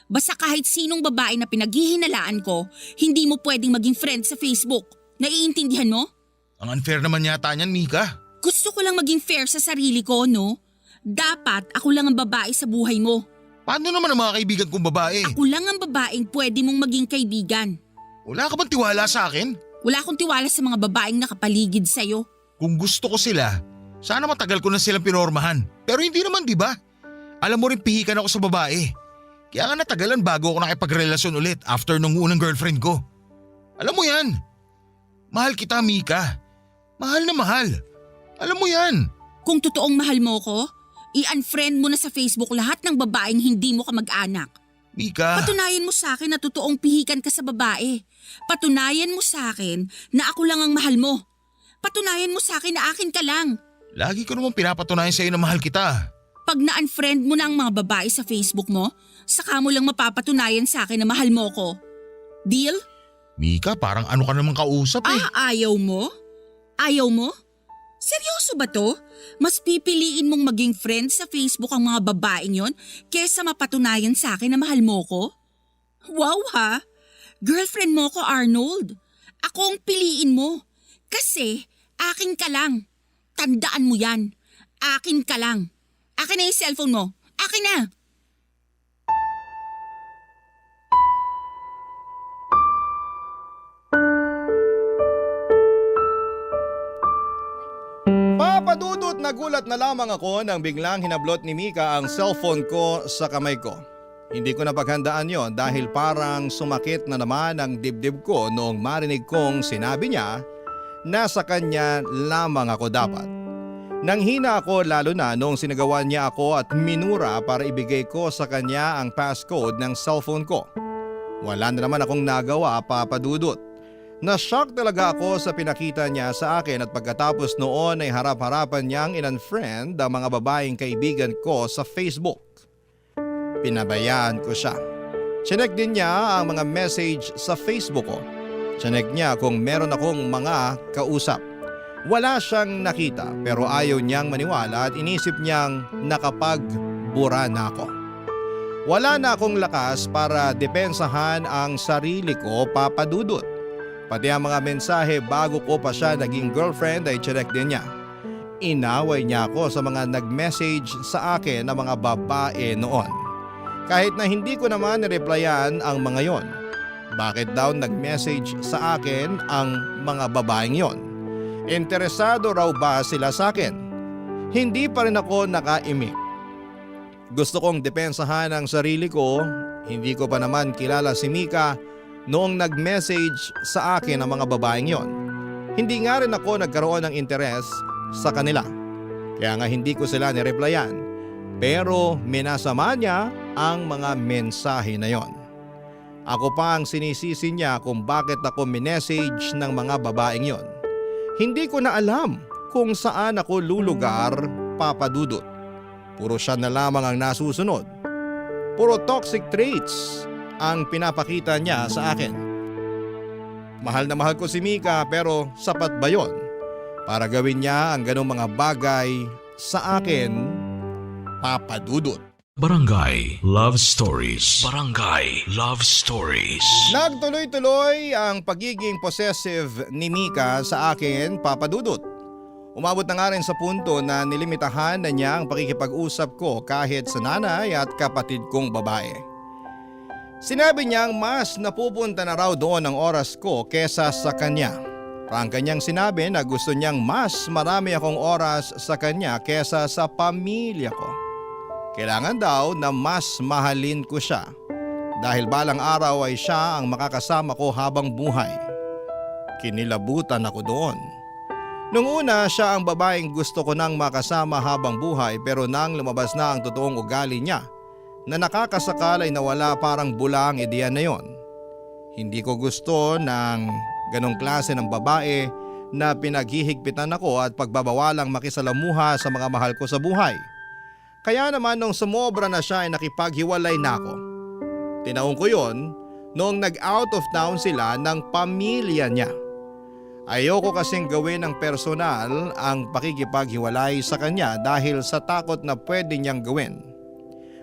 Basta kahit sinong babae na pinaghihinalaan ko, hindi mo pwedeng maging friend sa Facebook. Naiintindihan mo? Ang unfair naman yata niyan, Mika. Gusto ko lang maging fair sa sarili ko, no? Dapat ako lang ang babae sa buhay mo. Paano naman ang mga kaibigan kong babae? Ako lang ang babaeng pwede mong maging kaibigan. Wala ka bang tiwala sa akin? Wala akong tiwala sa mga babaeng nakapaligid sa'yo. Kung gusto ko sila, sana matagal ko na silang pinormahan. Pero hindi naman, di ba? Alam mo rin pihikan ako sa babae. Kaya nga natagalan bago ako nakipagrelasyon ulit after nung unang girlfriend ko. Alam mo yan. Mahal kita, Mika. Mahal na mahal. Alam mo yan. Kung totoong mahal mo ko, I-unfriend mo na sa Facebook lahat ng babaeng hindi mo kamag-anak. Mika, Patunayan mo sa akin na totoong pihikan ka sa babae. Patunayan mo sa akin na ako lang ang mahal mo. Patunayan mo sa akin na akin ka lang. lagi ko naman pinapatunayan sa'yo na mahal kita. Pag na-unfriend mo na ang mga babae sa Facebook mo, saka mo lang mapapatunayan sa akin na mahal mo ko. Deal? Mika, parang ano ka naman kausap eh. Ayaw mo? Ayaw mo? Seryoso ba to? Mas pipiliin mong maging friend sa Facebook ang mga babaeng yon kesa mapatunayan sa akin na mahal mo ko? Wow ha! Girlfriend mo ko, Arnold. Ako ang piliin mo. Kasi akin ka lang. Tandaan mo yan. Akin ka lang. Akin na yung cellphone mo. Akin na. Papadudot nagulat na lamang ako nang biglang hinablot ni Mika ang cellphone ko sa kamay ko. Hindi ko napaghandaan yon dahil parang sumakit na naman ang dibdib ko noong marinig kong sinabi niya na sa kanya lamang ako dapat. Nanghina ako lalo na noong sinagawan niya ako at minura para ibigay ko sa kanya ang passcode ng cellphone ko. Wala na naman akong nagawa, Papadudot. Na-shock talaga ako sa pinakita niya sa akin at pagkatapos noon ay harap-harapan niyang in-unfriend ang mga babaeng kaibigan ko sa Facebook. Pinabayaan ko siya. Chinek din niya ang mga message sa Facebook ko. Chinek niya kung meron akong mga kausap. Wala siyang nakita pero ayaw niyang maniwala at inisip niyang nakapagbura na ako. Wala na akong lakas para depensahan ang sarili ko, Papadudot. Pati ang mga mensahe bago ko pa siya naging girlfriend ay chinek din niya. Inaway niya ako sa mga nag-message sa akin na mga babae noon. Kahit na hindi ko naman nireplyan ang mga yon. Bakit daw nag-message sa akin ang mga babaeng yon? Interesado raw ba sila sa akin? Hindi pa rin ako nakaimik. Gusto kong depensahan ang sarili ko. Hindi ko pa naman kilala si Mika noong nag-message sa akin ang mga babaeng yon. Hindi nga rin ako nagkaroon ng interes sa kanila. Kaya nga hindi ko sila nireplyan. Pero minasama niya ang mga mensahe na yon. Ako pa ang sinisisi niya kung bakit ako minessage ng mga babaeng yon. Hindi ko na alam kung saan ako lulugar, Papadudot. Puro siya na lamang ang nasusunod. Puro toxic traits ang pinapakita niya sa akin. Mahal na mahal ko si Mika pero sapat ba yon para gawin niya ang ganong mga bagay sa akin, Papadudot? Barangay Love Stories. Barangay Love Stories. Nagtuloy-tuloy ang pagiging possessive ni Mika sa akin, Papadudot. Umabot na nga rin sa punto na nilimitahan na niya ang pakikipag-usap ko kahit sa nanay at kapatid kong babae. Sinabi niyang mas napupunta na raw doon ang oras ko kesa sa kanya. Ang kanyang sinabi na gusto niyang mas marami akong oras sa kanya kesa sa pamilya ko. Kailangan daw na mas mahalin ko siya dahil balang araw ay siya ang makakasama ko habang buhay. Kinilabutan ako doon. Nung una siya ang babaeng gusto ko nang makasama habang buhay pero nang lumabas na ang totoong ugali niya na nakakasakal ay nawala parang bula ang ideya na yon. Hindi ko gusto ng ganong klase ng babae na pinaghihigpitan ako at pagbabawalang makisalamuha sa mga mahal ko sa buhay. Kaya naman nung sumobra na siya ay nakipaghiwalay na ako. Tinaon ko yon noong nag-out of town sila ng pamilya niya. Ayoko kasing gawin ng personal ang pakikipaghiwalay sa kanya dahil sa takot na pwede niyang gawin.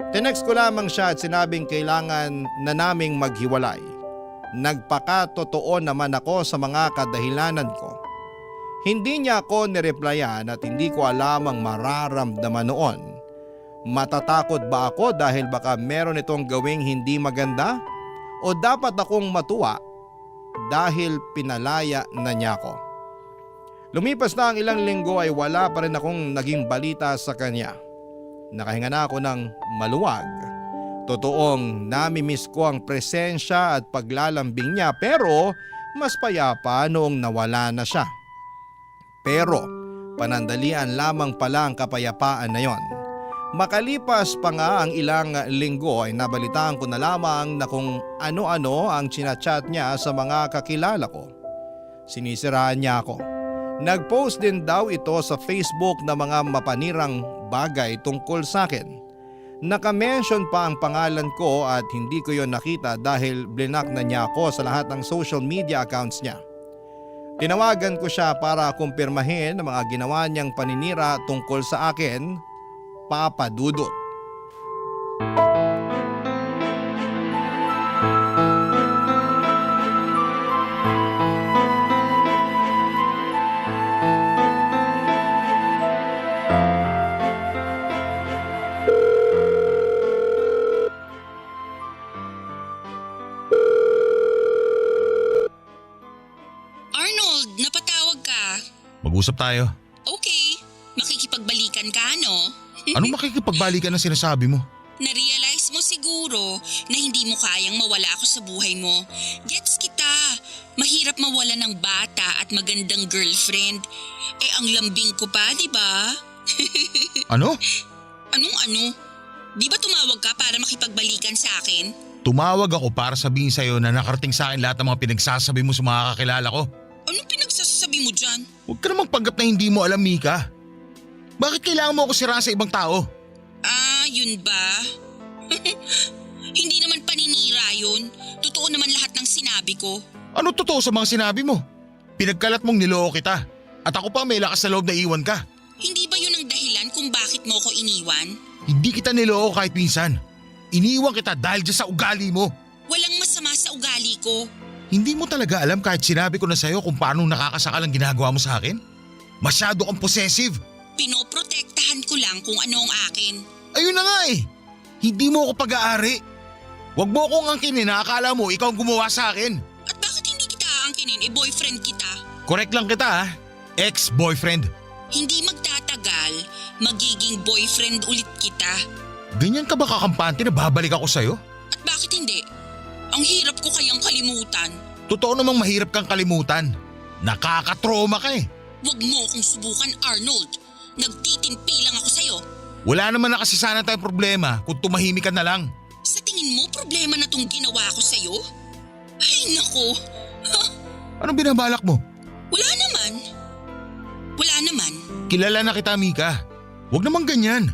Tinext ko lamang siya at sinabing kailangan na naming maghiwalay. Nagpakatotoo naman ako sa mga kadahilanan ko. Hindi niya ako nireplyan at hindi ko alam ang mararamdaman noon. Matatakot ba ako dahil baka meron itong gawing hindi maganda? O dapat akong matuwa dahil pinalaya na niya ako? Lumipas na ang ilang linggo ay wala pa rin akong naging balita sa kanya. Nakahinga na ako ng maluwag. Totoong namimiss ko ang presensya at paglalambing niya pero mas payapa noong nawala na siya. Pero panandalian lamang pala ang kapayapaan na yon. Makalipas pa nga ang ilang linggo ay nabalitaan ko na lamang na kung ano-ano ang chinachat niya sa mga kakilala ko. Sinisiraan niya ako. Nag-post din daw ito sa Facebook na mga mapanirang bagay tungkol sa akin. Naka-mention pa ang pangalan ko at hindi ko yon nakita dahil blinak na niya ako sa lahat ng social media accounts niya. Tinawagan ko siya para kumpirmahin ang mga ginawa niyang paninira tungkol sa akin, Papa Dudut. Arnold, napatawag ka. Mag-usap tayo. Okay, makikipagbalikan ka, no? Anong makikipagbalikan ang sinasabi mo? Na-realize mo siguro na hindi mo kayang mawala ako sa buhay mo. Gets kita. Mahirap mawala ng bata at magandang girlfriend. Eh ang lambing ko pa, di ba? Ano? Anong ano? Di ba tumawag ka para makipagbalikan sa akin? Tumawag ako para sabihin sa'yo na nakarating sa akin lahat ng mga pinagsasabi mo sa mga kakilala ko. Anong pinagsasabi mo dyan? Huwag ka namang panggap na hindi mo alam, Mika. Bakit kailangan mo ako siraan sa ibang tao? Ah, yun ba? Hindi naman paninira yun. Totoo naman lahat ng sinabi ko. Ano totoo sa mga sinabi mo? Pinagkalat mong niloko kita. At ako pa may lakas na loob na iwan ka. Hindi ba yun ang dahilan kung bakit mo ko iniwan? Hindi kita niloko kahit minsan. Iniwan kita dahil dyan sa ugali mo. Walang masama sa ugali ko. Hindi mo talaga alam kahit sinabi ko na sa'yo kung paano nakakasakal ang ginagawa mo sa akin? Masyado kang possessive. Pinoprotektahan ko lang kung ano ang akin. Ayun na nga eh. Hindi mo ako pag-aari. Huwag mo akong angkinin na akala mo ikaw ang gumawa sa akin. At bakit hindi kita aangkinin? Boyfriend kita. Correct lang kita ha. Ex-boyfriend. Hindi magtatagal, magiging boyfriend ulit kita. Ganyan ka ba kakampante na babalik ako sa'yo? At bakit hindi? Ang hirap ko kayang kalimutan. Totoo namang mahirap kang kalimutan. Nakakatroma ka eh. Huwag mo akong subukan, Arnold. Nagtitimpi lang ako sa'yo. Wala naman na kasi sana tayong problema kung tumahimik ka na lang. Sa tingin mo, problema na tong ginawa ko sa'yo? Ay, nako. Anong binabalak mo? Wala naman. Wala naman. Kilala na kita, Mika. Huwag naman ganyan.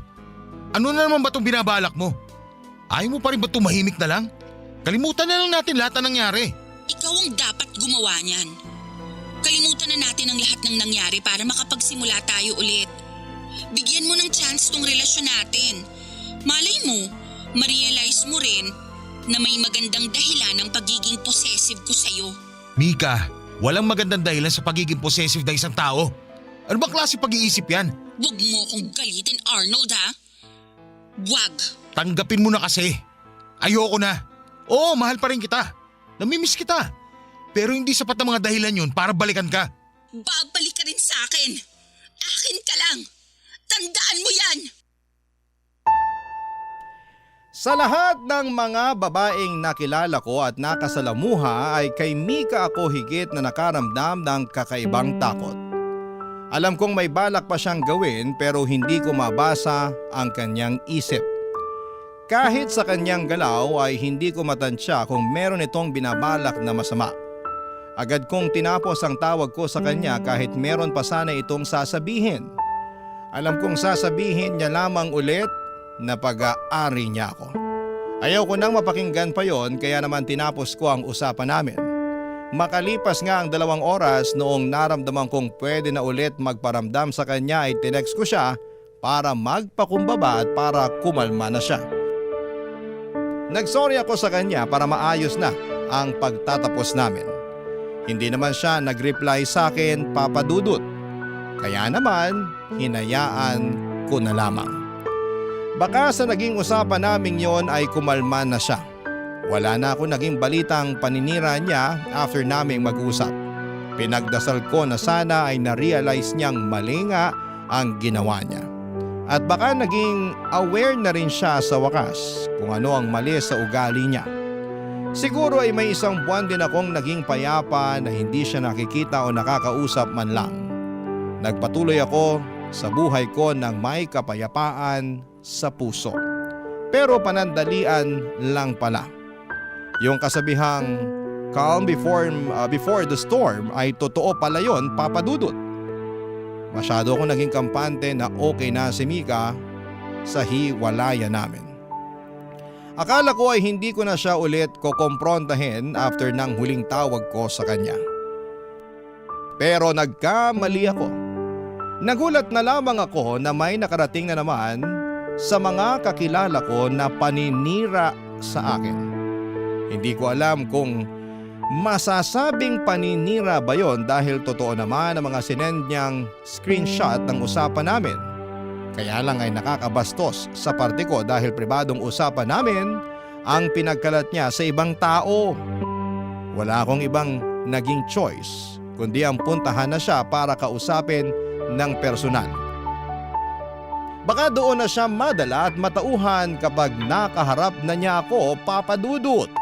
Ano na naman ba itong binabalak mo? Ayaw mo pa rin ba tumahimik na lang? Kalimutan na lang natin lahat na nangyari. Ikaw ang dapat gumawa niyan. Kalimutan na natin ang lahat ng nangyari para makapagsimula tayo ulit. Bigyan mo ng chance tong relasyon natin. Malay mo, ma-realize mo rin na may magandang dahilan ng pagiging possessive ko sa'yo. Mika, walang magandang dahilan sa pagiging possessive ng isang tao. Ano bang klase pag-iisip yan? Huwag mo akong galitin, Arnold, ha? Wag. Tanggapin mo na kasi. Ayoko na. Oo, mahal pa rin kita. Namimiss kita. Pero hindi sapat ang mga dahilan yun para balikan ka. Babalik ka rin sa akin. Akin ka lang. Tandaan mo yan. Sa lahat ng mga babaeng nakilala ko at nakasalamuha ay kay Mika ako higit na nakaramdam ng kakaibang takot. Alam kong may balak pa siyang gawin pero hindi ko mabasa ang kanyang isip. Kahit sa kanyang galaw ay hindi ko matansya kung meron itong binabalak na masama. Agad kong tinapos ang tawag ko sa kanya kahit meron pa sana itong sasabihin. Alam kong sasabihin niya lamang ulit na pag-aari niya ako. Ayaw ko nang mapakinggan pa yon kaya naman tinapos ko ang usapan namin. Makalipas nga ang 2 oras noong naramdaman kong pwede na ulit magparamdam sa kanya ay tinext ko siya para magpakumbaba at para kumalma na siya. Nagsorry ako sa kanya para maayos na ang pagtatapos namin. Hindi naman siya nag-reply sa akin, Papa Dudut. Kaya naman, hinayaan ko na lamang. Baka sa naging usapan namin yon ay kumalma na siya. Wala na ako naging balitang paninira niya after naming mag-usap. Pinagdasal ko na sana ay na-realize niyang mali nga ang ginawa niya. At baka naging aware na rin siya sa wakas kung ano ang mali sa ugali niya. Siguro ay may 1 buwan din akong naging payapa na hindi siya nakikita o nakakausap man lang. Nagpatuloy ako sa buhay ko ng may kapayapaan sa puso. Pero panandalian lang pala. Yung kasabihang calm before the storm ay totoo pala yon, Papa Dudut. Masyado akong naging kampante na okay na si Mika sa hiwalayan namin. Akala ko ay hindi ko na siya ulit kukomprontahin after ng huling tawag ko sa kanya. Pero nagkamali ako. Nagulat na lamang ako na may nakarating na naman sa mga kakilala ko na paninira sa akin. Hindi ko alam kung masasabing paninira ba yon dahil totoo naman ang mga sinend niyang screenshot ng usapan namin. Kaya lang ay nakakabastos sa parte ko dahil pribadong usapan namin ang pinagkalat niya sa ibang tao. Wala akong ibang naging choice kundi ang puntahan na siya para kausapin ng personal. Baka doon na siya madala at matauhan kapag nakaharap na niya ako, Papa Dudut.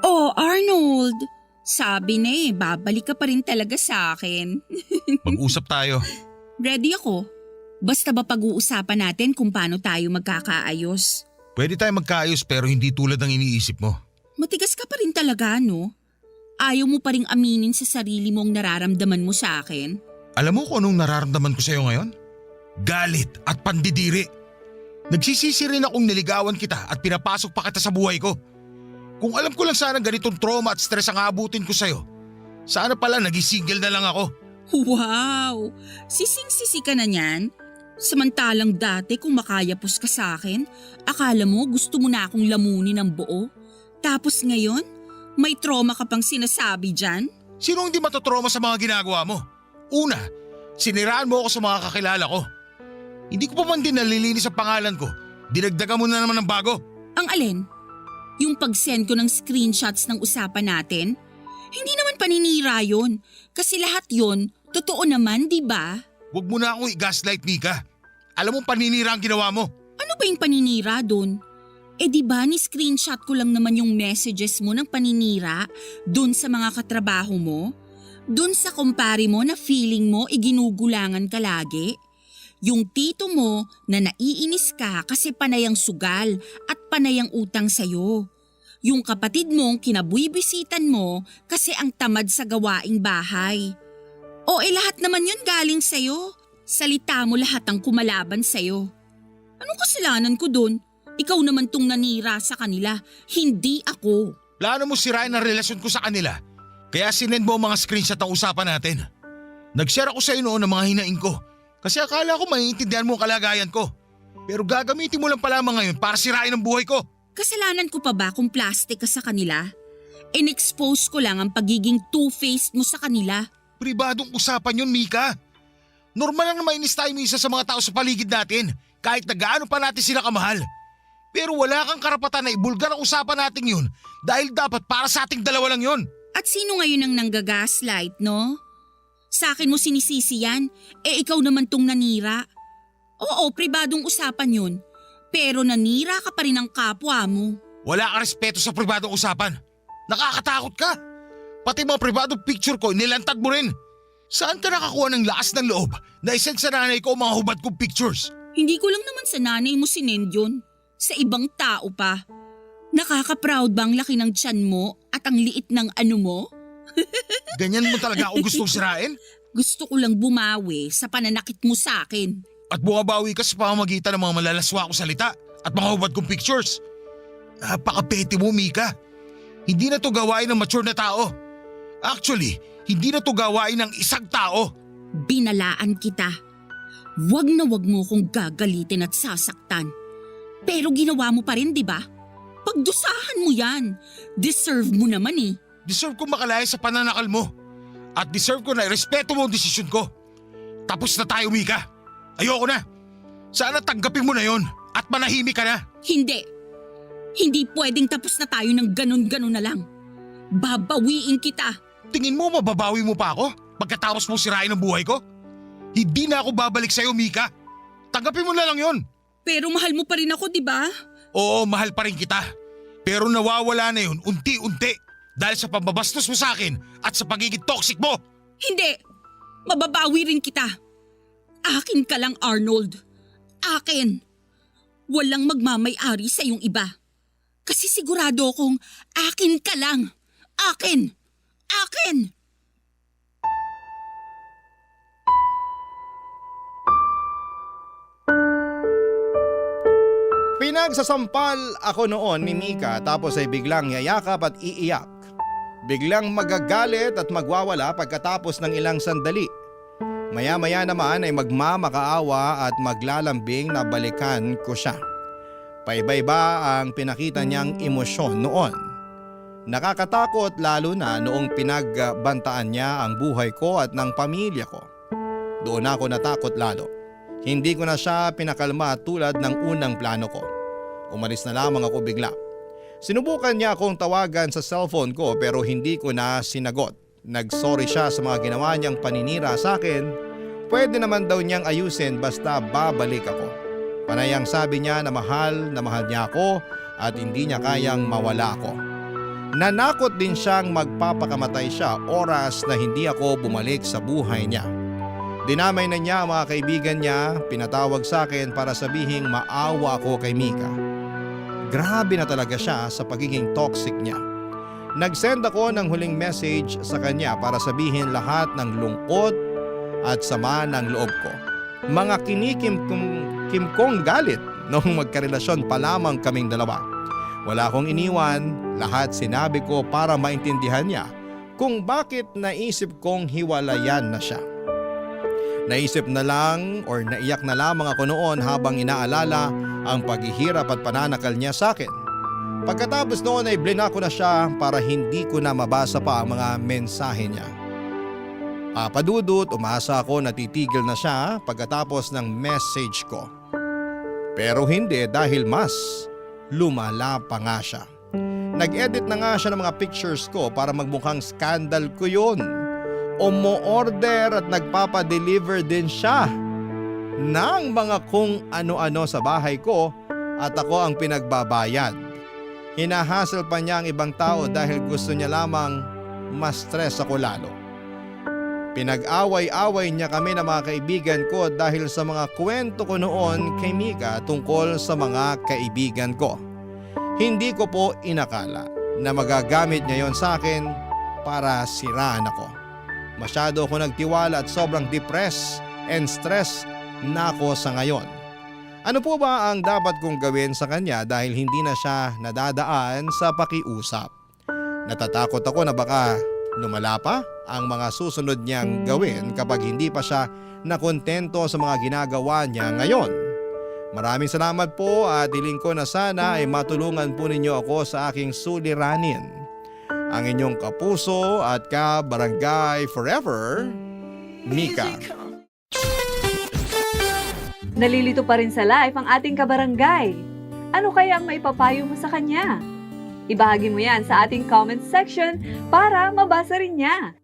Oh, Arnold! Sabi na babalik ka pa rin talaga sa akin. Mag-usap tayo. Ready ako. Basta ba pag-uusapan natin kung paano tayo magkakaayos? Pwede tayo magkaayos pero hindi tulad ng iniisip mo. Matigas ka pa rin talaga, no? Ayaw mo pa rin aminin sa sarili mong nararamdaman mo sa akin? Alam mo kung anong nararamdaman ko sa'yo ngayon? Galit at pandidiri. Nagsisisi rin akong niligawan kita at pinapasok pa kita sa buhay ko. Kung alam ko lang sana ganitong trauma at stress ang aabutin ko sa'yo, sana pala naging single na lang ako. Wow! Sising-sisi ka na niyan? Samantalang dati kung makayapos ka sa akin, akala mo gusto mo na akong lamunin ng buo? Tapos ngayon, may trauma ka pang sinasabi dyan? Sino hindi matotrauma sa mga ginagawa mo? Una, siniraan mo ako sa mga kakilala ko. Hindi ko pa man din nalilinis ang pangalan ko. Dinagdagan mo na naman ng bago. Ang alin? Yung pag-send ko ng screenshots ng usapan natin? Hindi naman paninira yun. Kasi lahat yun, totoo naman, di ba? Huwag mo na akong i-gaslight, Mika. Alam mo paninira ang ginawa mo. Ano ba yung paninira dun? Di ba ni-screenshot ko lang naman yung messages mo ng paninira dun sa mga katrabaho mo? Dun sa kumpare mo na feeling mo iginugulangan ka lagi? Yung tito mo na naiinis ka kasi panayang sugal at panayang utang sa'yo. Yung kapatid mong kinabuibisitan mo kasi ang tamad sa gawaing bahay. Lahat naman yun galing sa'yo. Salita mo lahat ang kumalaban sa'yo. Anong kasalanan ko dun? Ikaw naman tong nanira sa kanila, hindi ako. Plano mo sirain ang relasyon ko sa kanila. Kaya sinend mo ang mga screenshot ng usapan natin. Nag-share ako sa iyo noon ng mga hinaing ko. Kasi akala ko maiintindihan mo ang kalagayan ko. Pero gagamitin mo lang pala ngayon para sirain ang buhay ko. Kasalanan ko pa ba kung plastic ka sa kanila? In-expose ko lang ang pagiging two-faced mo sa kanila. Pribadong usapan yun, Mika. Normal lang na mainis tayo isa sa mga tao sa paligid natin kahit na gaano pa natin sila kamahal. Pero wala kang karapatan na ibulgar ang usapan natin yun dahil dapat para sa ating dalawa lang yun. At sino ngayon ang nanggagaslight, no? Sa akin mo sinisisi yan, ikaw naman tong nanira. Oo, pribadong usapan yun. Pero nanira ka pa rin ng kapwa mo. Wala ka respeto sa pribadong usapan. Nakakatakot ka. Pati mga pribadong picture ko, nilantad mo rin. Saan ka nakakuha ng lakas ng loob na isend sa nanay ko ang mga hubad kong pictures? Hindi ko lang naman sa nanay mo sinend yun. Sa ibang tao pa. Nakaka-proud bang laki ng tiyan mo at ang liit ng ano mo? Ganyan mo talaga ako gustong sirain? Gusto ko lang bumawi sa pananakit mo sa akin. At bumabawi ka sa pamamagitan ng mga malalaswa kong salita at mga hubad kong pictures. Napaka-petty mo, Mika. Hindi na to gawain ng mature na tao. Actually, hindi na to gawain ng isang tao. Binalaan kita. Wag na wag mo kong gagalitin at sasaktan. Pero ginawa mo pa rin, di ba? Pagdusahan mo yan. Deserve mo naman eh. Deserve ko makalaya sa pananakal mo. At deserve ko na irespeto mo ang desisyon ko. Tapos na tayo, Mika. Ayoko na. Sana tanggapin mo na yon at manahimik ka na. Hindi. Hindi pwedeng tapos na tayo ng ganun-ganun na lang. Babawiin kita. Tingin mo mababawi mo pa ako pagkatapos mo sirain ang buhay ko? Hindi na ako babalik sa'yo, Mika. Tanggapin mo na lang yon. Pero mahal mo pa rin ako, di ba? Oo, mahal pa rin kita. Pero nawawala na yun unti-unti dahil sa pambabastos mo sa akin at sa pagiging toxic mo. Hindi. Mababawi rin kita. Akin ka lang, Arnold. Akin. Walang magmamay-ari sa iyong iba. Kasi sigurado kong akin ka lang. Akin! Akin! Pinagsasampal ako noon ni Mika tapos ay biglang yayakap at iiyak. Biglang magagalit at magwawala pagkatapos ng ilang sandali. Maya-maya naman ay magmamakaawa at maglalambing na balikan ko siya. Paiba-iba ang pinakita niyang emosyon noon. Nakakatakot lalo na noong pinagbantaan niya ang buhay ko at ng pamilya ko. Doon ako natakot lalo. Hindi ko na siya pinakalma tulad ng unang plano ko. Umalis na lamang ako bigla. Sinubukan niya akong tawagan sa cellphone ko pero hindi ko na sinagot. Nagsorry siya sa mga ginawa niyang paninira sa akin. Pwede naman daw niyang ayusin basta babalik ako. Panayang sabi niya na mahal niya ako at hindi niya kayang mawala ako. Nanakot din siyang magpapakamatay siya oras na hindi ako bumalik sa buhay niya. Dinamay na niya ang mga kaibigan niya, pinatawag sa akin para sabihing maawa ako kay Mika. Grabe na talaga siya sa pagiging toxic niya. Nag-send ako ng huling message sa kanya para sabihin lahat ng lungkot at sama ng loob ko. Mga kinikim kong galit noong magkarelasyon pa lamang kaming dalawa. Wala akong iniwan, lahat sinabi ko para maintindihan niya kung bakit naisip kong hiwalayan na siya. Naisip na lang or naiyak na lamang ako noon habang inaalala ang paghihirap at pananakal niya sa akin. Pagkatapos noon ay blinako na siya para hindi ko na mabasa pa ang mga mensahe niya. Papadudot, umasa ako na titigil na siya pagkatapos ng message ko. Pero hindi dahil mas lumala pa nga siya. Nag-edit na nga siya ng mga pictures ko para magmukhang scandal ko yun. Umo-order at nagpapadeliver din siya ng mga kung ano-ano sa bahay ko at ako ang pinagbabayad. Hinahasel pa niya ang ibang tao dahil gusto niya lamang ma-stress ako lalo. Pinag-away-away niya kami ng mga kaibigan ko dahil sa mga kwento ko noon kay Mika tungkol sa mga kaibigan ko. Hindi ko po inakala na magagamit niya yon sa akin para siraan ako. Masyado ako nagtiwala at sobrang depressed and stress na ako sa ngayon. Ano po ba ang dapat kong gawin sa kanya dahil hindi na siya nadadaan sa pakiusap? Natatakot ako na baka lumala pa ang mga susunod niyang gawin kapag hindi pa siya nakontento sa mga ginagawa niya ngayon. Maraming salamat po at hiling ko na sana ay matulungan po ninyo ako sa aking suliranin. Ang inyong kapuso at ka-barangay forever, Mika. Nalilito pa rin sa life ang ating kabarangay. Ano kaya ang maipapayo mo sa kanya? Ibahagi mo yan sa ating comment section para mabasa rin niya.